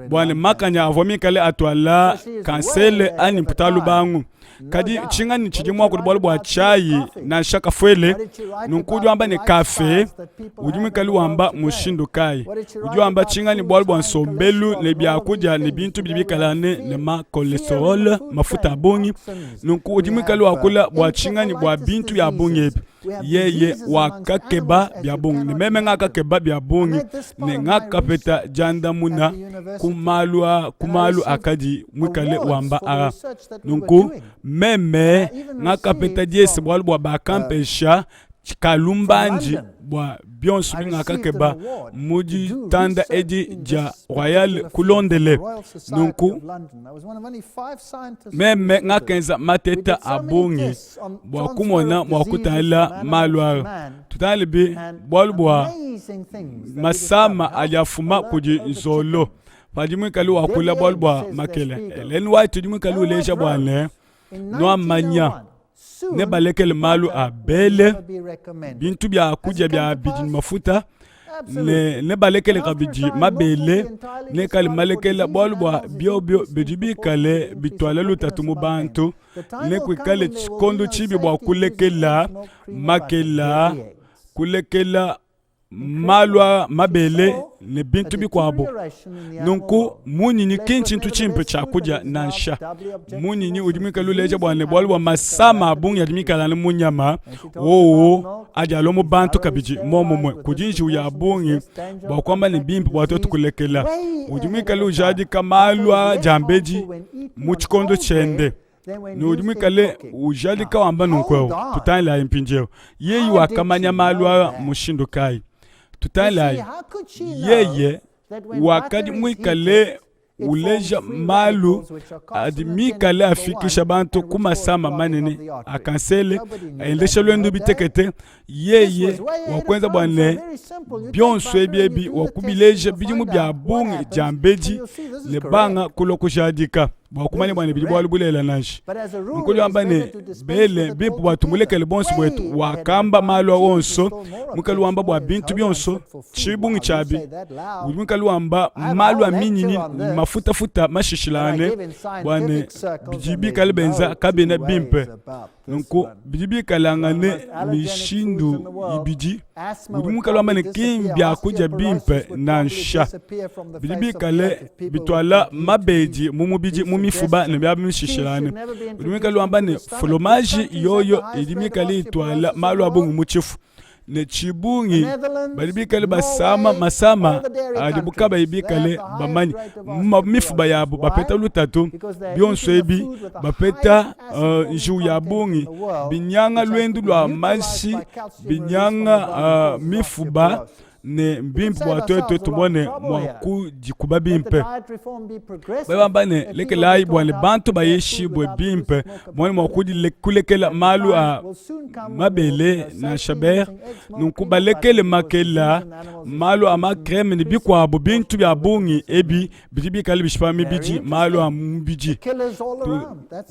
bua ne makanya avua mikale atuala kansele anyi mputa wa lubangu. Kadi tshinganyi tshidi mua kudi bualu bua tshiayi nansha kafuele? Nunku udi wamba ne kafe udi muikale wamba mushindu kayi? Udi wamba tshinganyi bualu bua nsombelu ne biakudia ne bintu bidi bikale ne ma cholesterol, mafuta a bungi? Nunku udi muikale wakula bua tshinganyi bua bintu bia bungi ebi? Yeye wakakeba bia bungi ne meme ngakakeba bia bungi ne ngakapeta diandamuna ku malu a ku malu akadi muikale wamba aa. Nunku meme ngakapeta diese bualu bua bakampesha kalumbandi bua bionso bingakakeba mu ditanda edi dia Royal ku Londele. Nunku meme ngakenza mateta a bungi bua kumona mua kutangila malu aa. Tutangile bi bualu bua masama adi afuma kudi nzolo. Padi muikale wakula bualu bua makele, Ellen White udi muikale uleja bua ne, nuamanya nebalekele malu a bele, bintu bia kudia bia bidi ne mafuta, ne nebalekele kabidi mabele nekale malekela, bualu bua biobio bidi bikale bituala lutatu mu bantu. Nekuikale tshikondo tshibi bua kulekela makela, kulekela. Malu a mabele ne bintu bikuabu. Nunku munyinyi ki ntshintu tshimpe tshia kudia nansha. Munyinyi udi muikale uleja bua ne bualu bua masama a bungi adi mikale anu mu nyama, wowu adi alua mu bantu kabidi muomumue. Kudi njiwu ya bungi bua kuamba ne bimpe bua tuetu kulekela. Udi muikale ujadika malu a diambedi mu tshikondo tshiende. ne udi muikale ujadika wamba nunku eu. Tutangilayi mpindieu, yeye wakamanya malu aa mushindu kayi? Tutangilayi, yeye wakadi muikale uleja malu adi mikale afikisha bantu ku masama manene a kansele, endesha luendu bitekete. Yeye wakuenza bua ne bionso ebi ebi wakubileja bidimu bia bungi diambedi ne banga kulua kujadika. Bua kumanya bua ne bidi bualu bulelela nansha. Nunku udi wamba ne, Bele, bimpe bua tumulekele bonso buetu. Wakamba malu a onso, muikale wamba bua bintu bionso, tshibungi tshiabi. Udi muikale wamba malu a minyinyi ne mafutafuta mashishilangane, bua ne bidi bikale benza kabiena bimpe. Nunku bidi bikalangane mishindu ibidi. Udi muikale wamba ne, ki mbiakudia bimpe nansha. Bidi bikale bituala mabedi mu mubidi, mu mifuba ne miaba mishishilangane. Udi muikale wamba ne, folomaji yoyo idi mikale ituala malu a bungi mu tshifu ne tshibungi badi bikale basama masama adibu kabayi bikale bamanye mu mifuba yabu, bapeta lutatu, bionso ebi bapeta uh, njiwu ya bungi, binyanga luendu lua mashi, binyanga uh, mifuba ne mbimpe bua tuetu tumone mua kudikuba bimpe. Badi bamba ne, lekelayi bua ne bantu bayishibue bimpe, bamone mua kulekela malu a mabele nansha bere, nunku balekele makela, malu a makreme ne bikuabu bintu bia bungi ebi bidi bikale bishipa mibidi, malu a mubidi.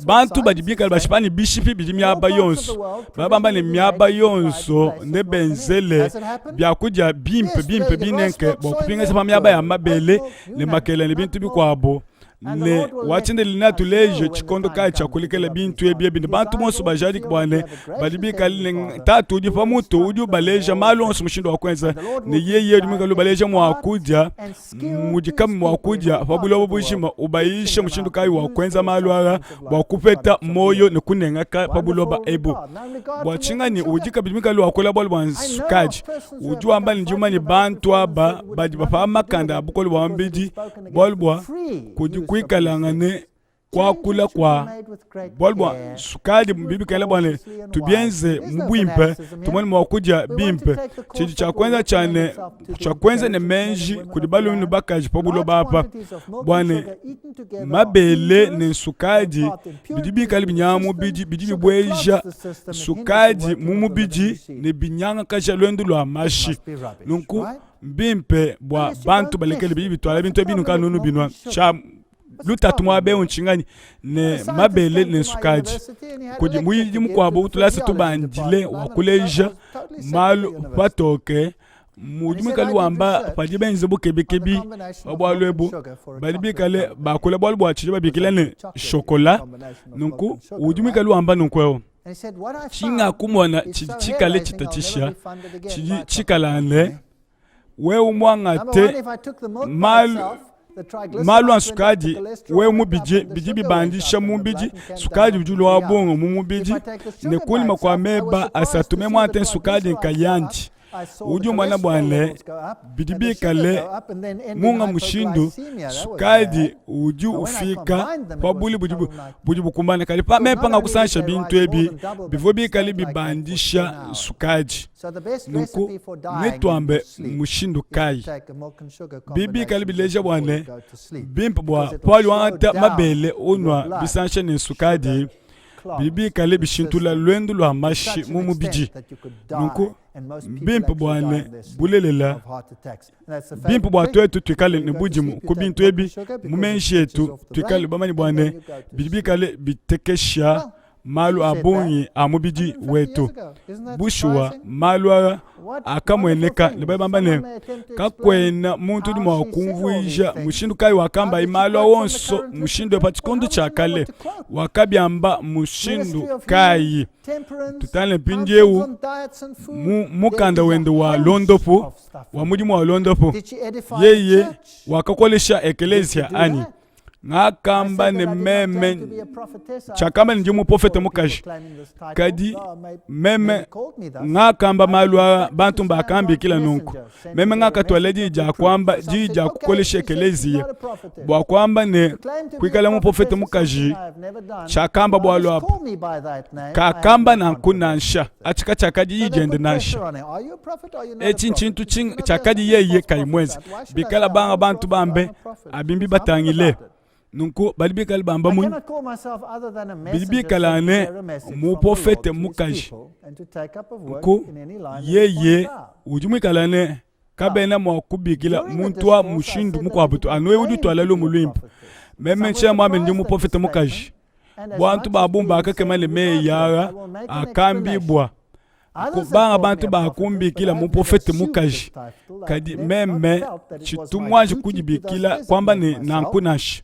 Bantu badi bikale bashipa ne bishipi bidi miaba yonso, badi bamba ne miaba yonso nebenzele biakudia bimpe bimpe binenke bua kupingaja pa miaba ya mabele ne makela ne bintu bikuabu ne wa tshiendelele neatuleje tshikondo kayi tshia kulekela bintu ebi ebi ne bantu bonso bajadike bua ne badi bikale ne tatu udi pa mutu udi ubaleja malu onso mushindu wa kuenza ne yeye udi muikale ubaleja mua kudia mudi kamu mua kudia pa buloba bujima ubayisha mushindu kayi wa kuenza malu aa bua kupeta muoyo ne kunengaka pa buloba ebu. Bua tshinganyi udi kabidi muikale wakula bualu bua nsukadi udi wamba ne ndi mumanye bantu aba badi bapa makanda a bukole bua mubidi bualu bua kudi kuikalangane kuakula kua bualu bua sukadi bibikale bua ne tubienze mu buimpe tumone mua kudia bimpe tshidi tshia kuenza tshia ne tshia kuenza ne meji kudi balume ne bakaji pa buloba apa bua ne mabele ne sukadi bidi bikale binyanga mubidi bidi bibueja sukadi mu mubidi ne binyangakaja luendu lua mashi nunku mbimpe bua bantu balekele bidi bituala bintu ebi nukanunu binua tshia lutatu muaba eu ntshinganyi ne mabele ne nsukadi kudi muyidi mukuabu utulasa tubandile wa kuleja malu patoke mudi muikale wamba padi benze bukebekebi pa bualu ebu badi bikale bakula bualu bua tshidi babikila ne shokola nunku udi muikale wamba nunku eu tshingakumona tshidi tshikale tshitatshisha tshidi tshikala ne wewe muangate malu malu a sukadi wewe mubidi bidi bibandisha mubidi sukadi udi ulua bungi mu mubidi ne kunyima kua meba asatu me muangate sukadi nkayandi udi umona bua ne bidi bikale munga mushindu sukadi udi ufika pa bule budi budi bukumbane kadi pa meba nga kusangisha bintu ebi bivua bikale bibandisha sukadi Nunku netuambe mushindu kayi? Bibikale bileja bua ne, bimpe bua Paulo wangata mabele unua bisansha ne nsukadi bidi bikale bishintula luendu lua mashi mu mubidi. Nunku mbimpe bua ne, bulelela bimpe bua tuetu tuikale ne budimu ku bintu ebi mu meji etu, tuikale bamanye bua ne, bidi bikale bitekesha. malu a bungi a mubidi wetu. Bushuwa, malu aa akamueneka ne badi bamba ne, kakuena muntu udi mua kumvuija mushindu kayi wakambaye malu aa onso mushindu pa tshikondo tshia kale. Wakabiamba mushindu kayi? Tutangile mpindieu mu mukanda wende wa luondopu, wa mudimu wa luondopu, yeye wakakolesha ekeleziya anyi? Ngakamba ne meme tshiakamba ne ndi muprofete mukaji, kadi meme ngakamba malu aa bantu mbakambikila nunku. Meme ngakatuala diyi dia kuamba diyi dia kukolesha ekeleziya bua kuamba ne kuikala muprofete mukaji tshiakamba bualu abu. Kakamba nanku nansha, atshi katshiakadi diyi diende nansha. Etshi ntshintu tshiakadi yeye kayi muenze. Bikala banga bantu bambe abi mbibatangile. Nunku badi bikale bamba munyi? Bidi bikala ne muprofete mukaji nku yeye udi muikale ne kabena mua kubikila muntu wa mushindu mukuabu to anu udi utuala lumu luimpe. Meme ntshiena muambe ndi muprofete mukaji. Bantu ba bungi bakakema ne meyi aa akambibua. Banga bantu bakumbikila muprofete mukaji, kadi meme tshitu muanji kudibikila kuamba ne nanku nansha.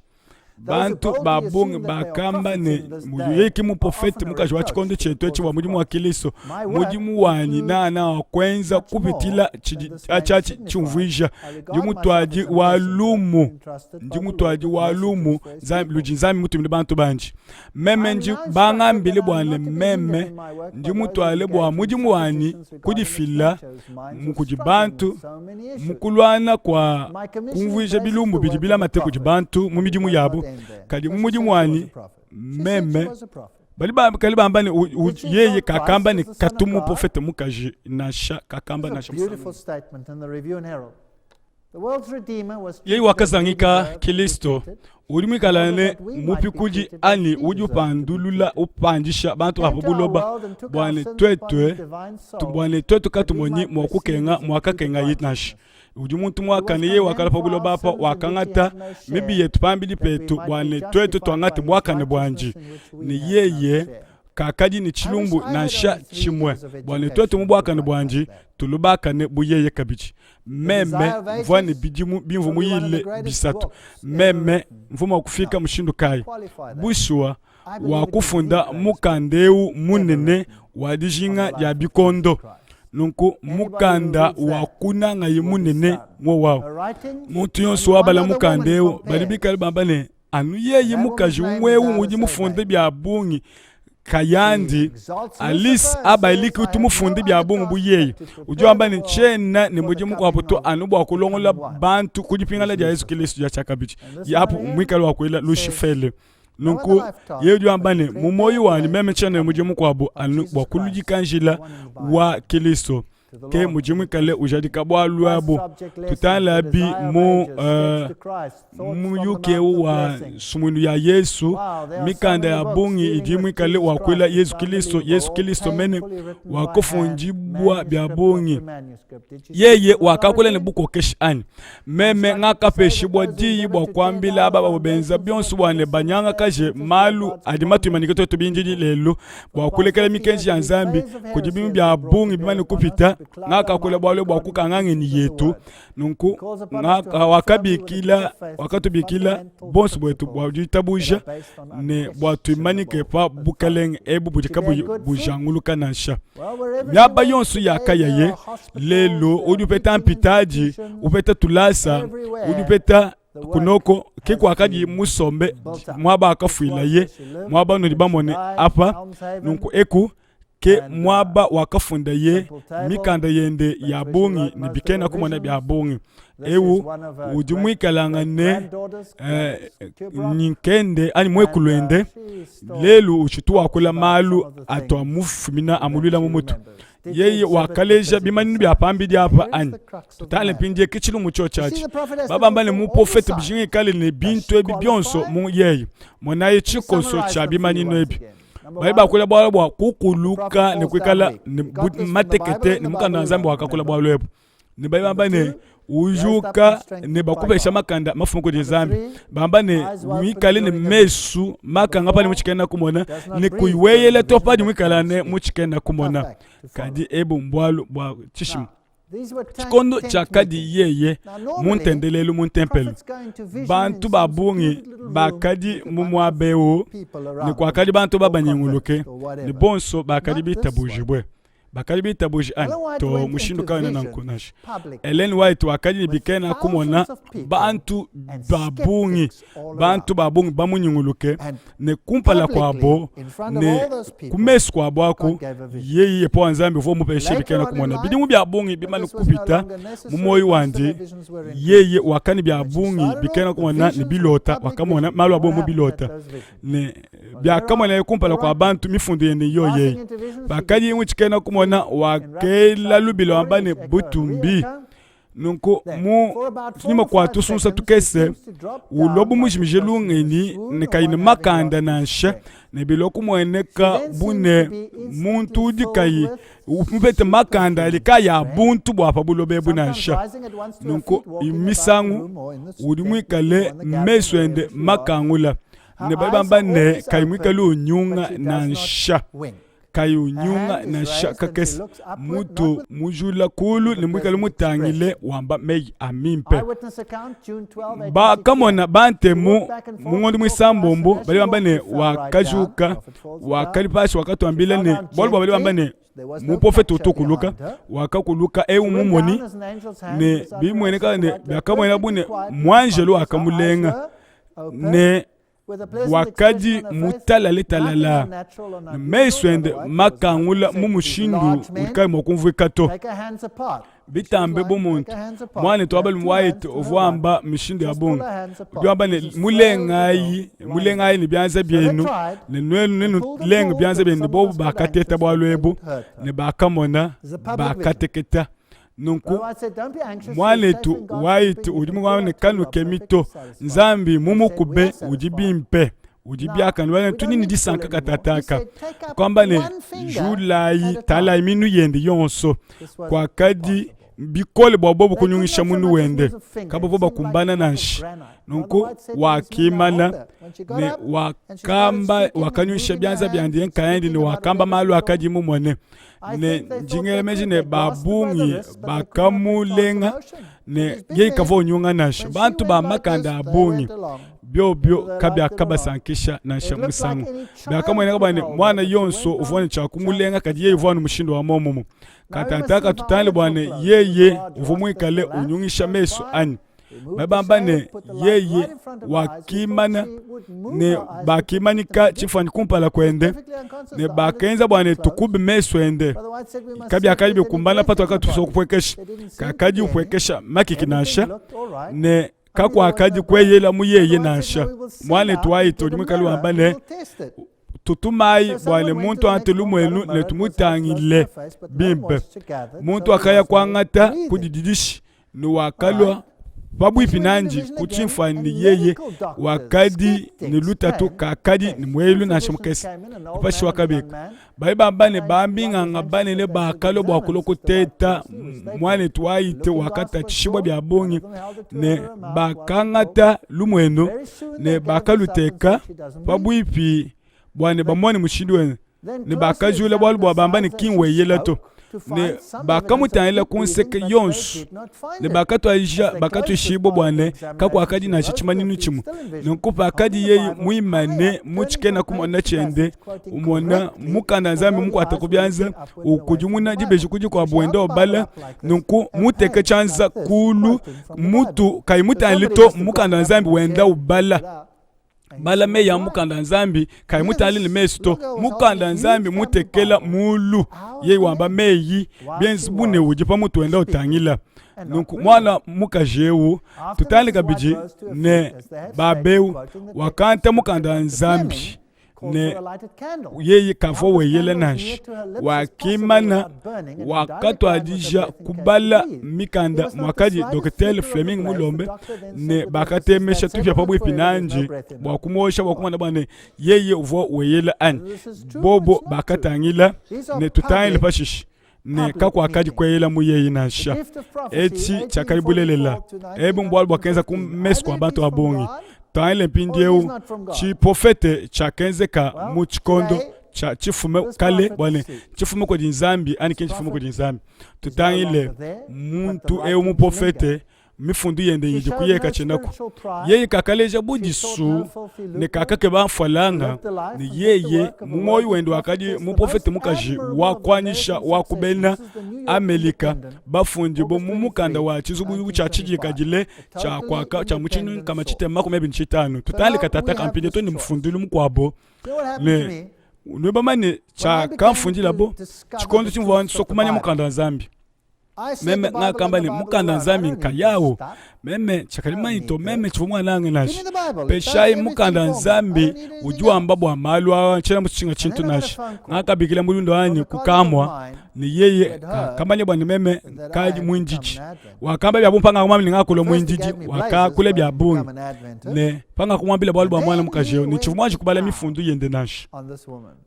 Bantu ba bungi bakamba ne, yeye ki muprofete mukaji wa tshikondo tshietu etshi bua mudimu wa Kilisto. Mudimu wanyi nana wa kuenza kupitila tshidi atshi tshiumvuija. Ndi mutuadi wa lumu, ndi mutuadi wa lumu ludi Nzambi mutumine bantu bandi. Meme ndi bangambile bua ne meme ndi mutuale bua mudimu wanyi kudifila mu kudi bantu mu kuluana kua kumvuija bilumbu bidi bilamate kudi bantu mu midimu yabu, kadi mu mudimu wanyi meme badi kali bamba ne yeye kakamba ne katu muprofete mukaji nansha kakamba nansha. Yeye wakazangika Kilisto udi muikale ne mupikudi anyi udi upandulula upandisha bantu ba pa buloba bua ne tuetu bua ne tuetu katumonyi mua kukenga muakakengaye nansha. Udi muntu muakane, yeye wakalua pa buloba apa wakangata mibi yetu pambidi petu bua ne tuetu tuangate buakane buandi ne yeye kakadi ne tshilumbu nansha tshimue bua ne tuetu mu buakane buandi tulubakane bu yeye kabidi. Meme mvua ne bidimu bimvua muyile bisatu. Meme mvua mua kufika mushindu kayi? Bushuwa, wakufunda mukanda eu munene wa dijinga dia bikondo. Nunku mukanda wa kunangaye munene ngwowawu. Muntu yonso wabala mukanda eu badi bikale bamba ne, anu yeye mukaji umue eu udi mufunde bia bungi kayandi Alice Abailiki utu mufunde bia bungi bu yeye udi wamba ne tshiena ne mudimu mukuabu to anu bua kulongola bantu ku dipingana dia Yezu Kilisto dia tshiakabidi yapu muikale wa kuela Lushifele nunku yeye udi wamba ne mu muoyo wanyi meme tshiena ne mudimu mukuabu anu bua kuludika njila wa Kilisto ke mudi muikale ujadika bualu abu. Tutangila mu uh, muyuki eu wa nsumuinu ya Yesu, mikanda ya bungi idi muikale wakuila Yesu Kilisto, Yesu Kilisto mene wakufundibua bia bungi. Yeye wakakula ne bukokeshi anyi? Meme ngakapeshibua diyi bua kuambila aba bavua benza bionso bua ne banyangakaje malu adi matuimanyike tuetu bindidi lelu bua kulekela mikenji ya Nzambi. Kudi bidimu bia bungi bimane kupita, ngakakula bualu bua kukanga ngenyi yetu. Nunku wakabikila, wakatubikila bonso buetu bua ditabuja ne bua tuimanyike pa bukalenge ebu budi kabuyi bujanguluka nansha. Miaba yonso yakayaye, lelu udi upeta mpitadi, upeta tulasa, udi upeta kunoko ke kuakadi musombe muaba akafuilaye, muaba unudi bamone apa. Nunku eku ke muaba wakafundaye mikanda yende ya bungi ne bikena kumona bia bungi. Eu udi muikalangane eh, nkende anyi muekuluende lelu utshitu wakula malu atu amufumina amuluila mu mutu. Yeye wakaleja bimanyinu bia pambidi apa anyi? Tutale mpindieu ke tshilumbu tshiotshi atshi. Babamba ne muprofete bijinga ikale ne bintu ebi bionso mu yeye. Monayi tshikoso tshia bimanyinu ebi. Badi bakula bualu bua kukuluka ne kuikala ne matekete ne mukanda wa Nzambi wakakula bualu ebu. Ne badi bamba ne. Ujuka ne bakupesha makanda mafuma kudi Nzambi. Bamba ne muikale ne mesu makanga padi mutshikena kumona ne kuyiweyela to padi muikala ne mutshikena kumona. Kadi ebu mbualu bua tshishima. Tshikondo tshiakadi yeye mu ntendelelu mu ntempelo, bantu ba bungi bakadi mu muaba eu ne kuakadi bantu babanyunguluke ne bonso bakadi bitabujibue. Bakadi bitabuje anyi? To, mushindu kawena nanku nansha. Ellen White wakadi ne bikena kumona bantu ba bungi, bantu ba bungi bamunyunguluke ne kumpala kuabo ne ku mesu kuabo aku, yeye Yehowa Nzambi uvua mupeshe bikena kumona. Bidimu bia bungi bimane kupita mu muoyo wandi, yeye wakani bia bungi bikena kumona ne bilota, wakamona malu a bungi mu bilota ne biakamonaye kumpala kua bantu mifundu yende yoyeyi. Pakadiye mu tshikena kumona, wakela lubila wamba ne, Butumbi! Nunku mu kunyima kua tusunsa tukese, ulua bu mujimije lungenyi ne kayi ne makanda nansha, ne bilua kumueneka bu ne muntu udi kayi mupete makanda adi kayi a buntu bua pa buloba ebu nansha. Nunku misangu udi muikale mesu ende makangula ne badi bamba ne kayi muikale unyunga nansha kayi unyunga nansha kakese, mutu mujula kulu ne muikale mutangile wamba meyi a mimpe. Bakamona bantemu mu ngondo muisambombo badi bamba ne wakajuka, wakadi pashi, wakatuambila ne bualu bua badi bamba ne muprofete utu ukuluka, wakakuluka eu mumoni ne bimueneka ne biakamuena bu ne muanjelo wakamulenga ne wakadi mutalale talala, ne mesu ende makangula mu mushindu udi kayi mua kumvuika to. Bitambe bu muntu muanetu wa balume White uvua wamba mishindu ya bungi, udi wamba ne, mulengayi, mulengayi ne bianza bienu, ne nuenu nenulenge bianza bienu. Ne bobu bakateta bualu ebu ne bakamona, bakateketa. Nunku muanetu White udi muamba ne, kanukemi to, Nzambi mumukube, udi bimpe, udi biakane, tudi ne disanka katataka. Kuamba ne, julayi, talayi minu yende yonso. Kuakadi bikole bua bobu kunyungisha munu wende, kabavua bakumbana nansha. Nunku wakimana ne wakamba, wakanyungisha bianza biandi nkayandi ne wakamba malu akadi mumone. Ne ndi ngela meji ne ba bungi bakamulenga ne yeye kavua unyunga nansha. Bantu ba makanda a bungi biobio kabiakabasankisha nansha musangu. Biakamueneka bua ne muana yonso uvua ne tshia kumulenga, kadi yeye uvua ne mushindu wa muomumue. Katataka tutangile bua ne yeye uvua muikale unyungisha mesu anyi? Badi bamba ne yeye wakimana ne bakimanyika tshimfuanyi kumpala kuende ne bakenza bua ne tukube mesu ende. Kabiakadi bikumbana patuakadi kupuekesha, kakadi upuekesha makiki nansha ne kakuakadi kueyela mu yeye nansha. Muanetu White udi muikale wamba ne tutumayi bua ne muntu ante lumuenu ne tumutangile bimpe. Muntu wakaya kuangata ku dididishi ne wakalua pabuipi nandi ku tshimfuanyi yeye wakadi ne lutatu kakadi ne muelu nansha mukese. Pashishe wakabika. Badi bamba ne baminganga banene bakalua bua kulua kuteta muanetu White wakatatshishibua bia bungi ne bakangata lumuenu ne bakaluteka pabuipi bua ne bamone mushindu wende ne bakajula bualu bua bamba ne ki nweyela to ne bakamutangila ku nseke yonso ne bakatuadija bakatuishibua bua ne kakuakadi nansha tshimanyinu tshimue. Nunku pakadi yeye muimane mu tshikena kumona tshiende umona mukanda Nzambi mukuate ku bianza ukudimuna dibeji ku dikuabu wenda ubala, nunku muteke tshianza kulu mutu kayi mutangile to mukanda Nzambi wenda ubala bala meyi a mukanda Nzambi kayi mutangile ne mesu to mukanda Nzambi mutekela mulu yeye wamba meyi bienze bu ne udi pa mutu wenda utangila. Nunku muana mukaji eu tutangile kabidi ne babeu wakanta mukanda Nzambi ne yeye kavua weyela nansha, wakimana wakatuadija kubala mikanda muakadi Dokitele Fleming mulombe, ne bakatemesha tupia pabuipi nandi bua kumuosha bua kumona bua ne yeye uvua weyela anyi. Bobo bakatangila ne tutangile pashishe. ne kakuakadi kueyela mu yeye nansha. Etshi tshiakadi bulelela. Ebu mbualu buakenza ku mesu kua bantu ba bungi. Tangile mpindieu tshiprofete tshiakenzeka mu tshikondo tshia tshifume kale bua ne tshifume kudi Nzambi anyi ki ntshifume kudi Nzambi. Tutangile muntu eu muprofete mifundu yende idi kuyeka tshienaku. Yeye kakaleja budisu ne kakakeba mfualanga, ne yeye mu muoyo wende wakadi muprofete mukaji wa kuanyisha wa ku bena Amelika bafundi bo mu mukanda wa tshizubu tshia tshidikadile tshia kuaka tshia mu tshinunu nkama tshitema makumi abidi tshitanu. Tutale katata ka mpindieu to ne mufundilu mukuabo ne nudi bamanye tshiakamfundilabo tshikondo tshimvua nsua kumanya mukanda wa Nzambi. Meme ngakamba ne, Mukanda wa Nzambi nkayawu. Meme tshiakadi mumanye to, meme tshivua muanange nansha. Peshayi mukanda wa Nzambi udi wamba bua malu aa, tshiena mutshinga tshintu nansha. Ngakabikila mulunda wanyi ku kamua ne yeye kakamanya bua ne meme nkadi muindidi. Wakamba bia bungi pangakamwambila ne ngakulua muindidi, wakakula bia bungi ne pangakumwambila bualu bua muana mukaji eu ne tshivua muanji kubala mifundu yende nansha.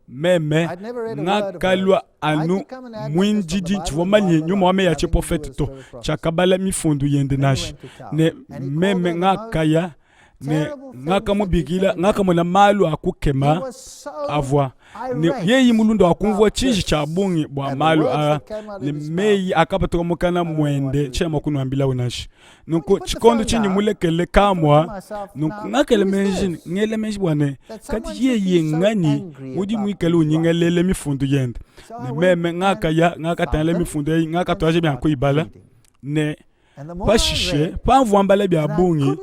Meme ngakalua anu muindidi, tshivua manye nyuma wa meyi a tshiprofete to, tshiakabala mifundu yende nansha. Ne meme ngakaya ne ngakamubikila, ngakamona malu a kukema avua ne yeye mulunda wakumvua tshiji tshia bungi bua malu aa ne meyi akapatuka mukana muende, tshiena mua kunuambilawu nansha. Nunku tshikondo tshindi mulekele kamua, nunku ngakela meji, ngela meji bua ne, kadi yeye nganyi udi muikale unyingalele mifundu yende? Ne meme ngakaya, ngakatangila mifundu eyi, ngakatuadija bia kuyibala ne pashishe pamvua mbala bia bungi,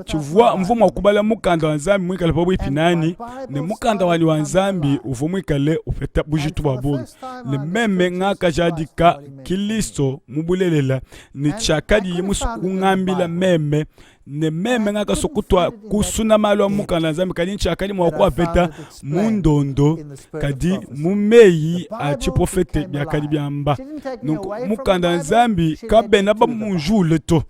tshivua mvua mua kubala mukanda wa Nzambi muikale pabuipi nanyi, ne mukanda wanyi wa Nzambi uvua muikale upeta bujitu bua bungi, ne meme ngakajadika Kilisto mu bulelela ne tshiakadiye musue kungambila meme, ne meme ngakasua kutua kusuna malu a mu mukanda wa Nzambi, kadi ntshiakadi mua kuapeta mu ndondo, kadi mu meyi a tshiprofete biakadi biamba. Nunku mukanda wa Nzambi kabena bamunjule to,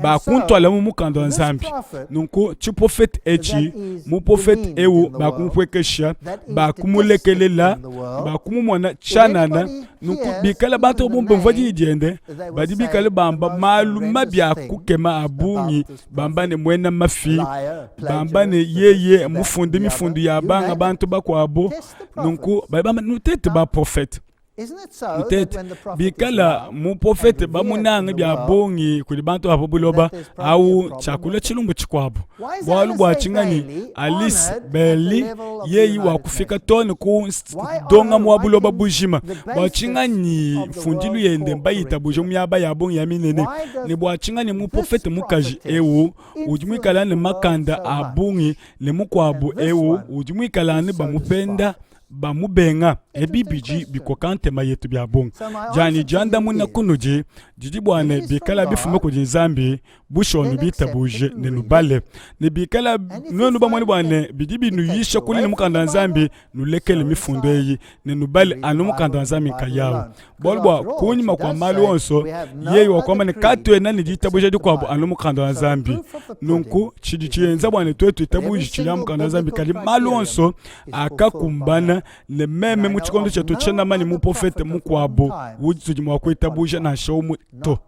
bakuntuala mu mukanda wa Nzambi. Nunku tshiprofete etshi, muprofete eu bakumupuekesha, bakumulekelela, bakumumona tshianana. Nunku bikala bantu bumvua diyi diende, badi bikale bamba malu mabi a kukema a bungi, bamba ne muena mafi, bamba ne yeye mufunde mifundu ya banga bantu bakuabo. Nunku badi bamba nutete baprofete. Mutete bikala muprofete bamunange bia bungi kudi bantu ba pa buloba, au tshiakula tshilumbu tshikuabu. Bualu bua tshinganyi Alice Bailey yeyi wakufika too ne ku ndongamu wa buloba bujima. Bua tshinganyi mfundilu yende mbayitabuje mu miaba ya bungi ya minene, ne bua tshinganyi muprofete mukaji eu udi muikale ne makanda a bungi ne mukuabu eu udi muikale ne bamupenda bamubenga. Ebi bidi bikoka ntema yetu bia bungi. Dianyi diandamuna kunudi didi bua ne, bikala bifume kudi Nzambi, bushuwa nubitabuje ne nubale, ne bikala nuenu bamone bua ne bidi binuyisha kule ne mukanda wa Nzambi, nulekele mifundu eyi ne nubale anu mukanda wa Nzambi nkayawu. Bualu bua kunyima kua malu onso, yeye wakuamba ne, katuena ne ditabuja dikuabu anu mukanda wa Nzambi. Nunku tshidi tshienza bua ne tuetu tuitabuje tshidi mukanda wa Nzambi, kadi malu onso akakumbana ne meme mu tshikondo tshietu tshiena manye muprofete mukuabu utudi mua kuitabuja nansha umue to.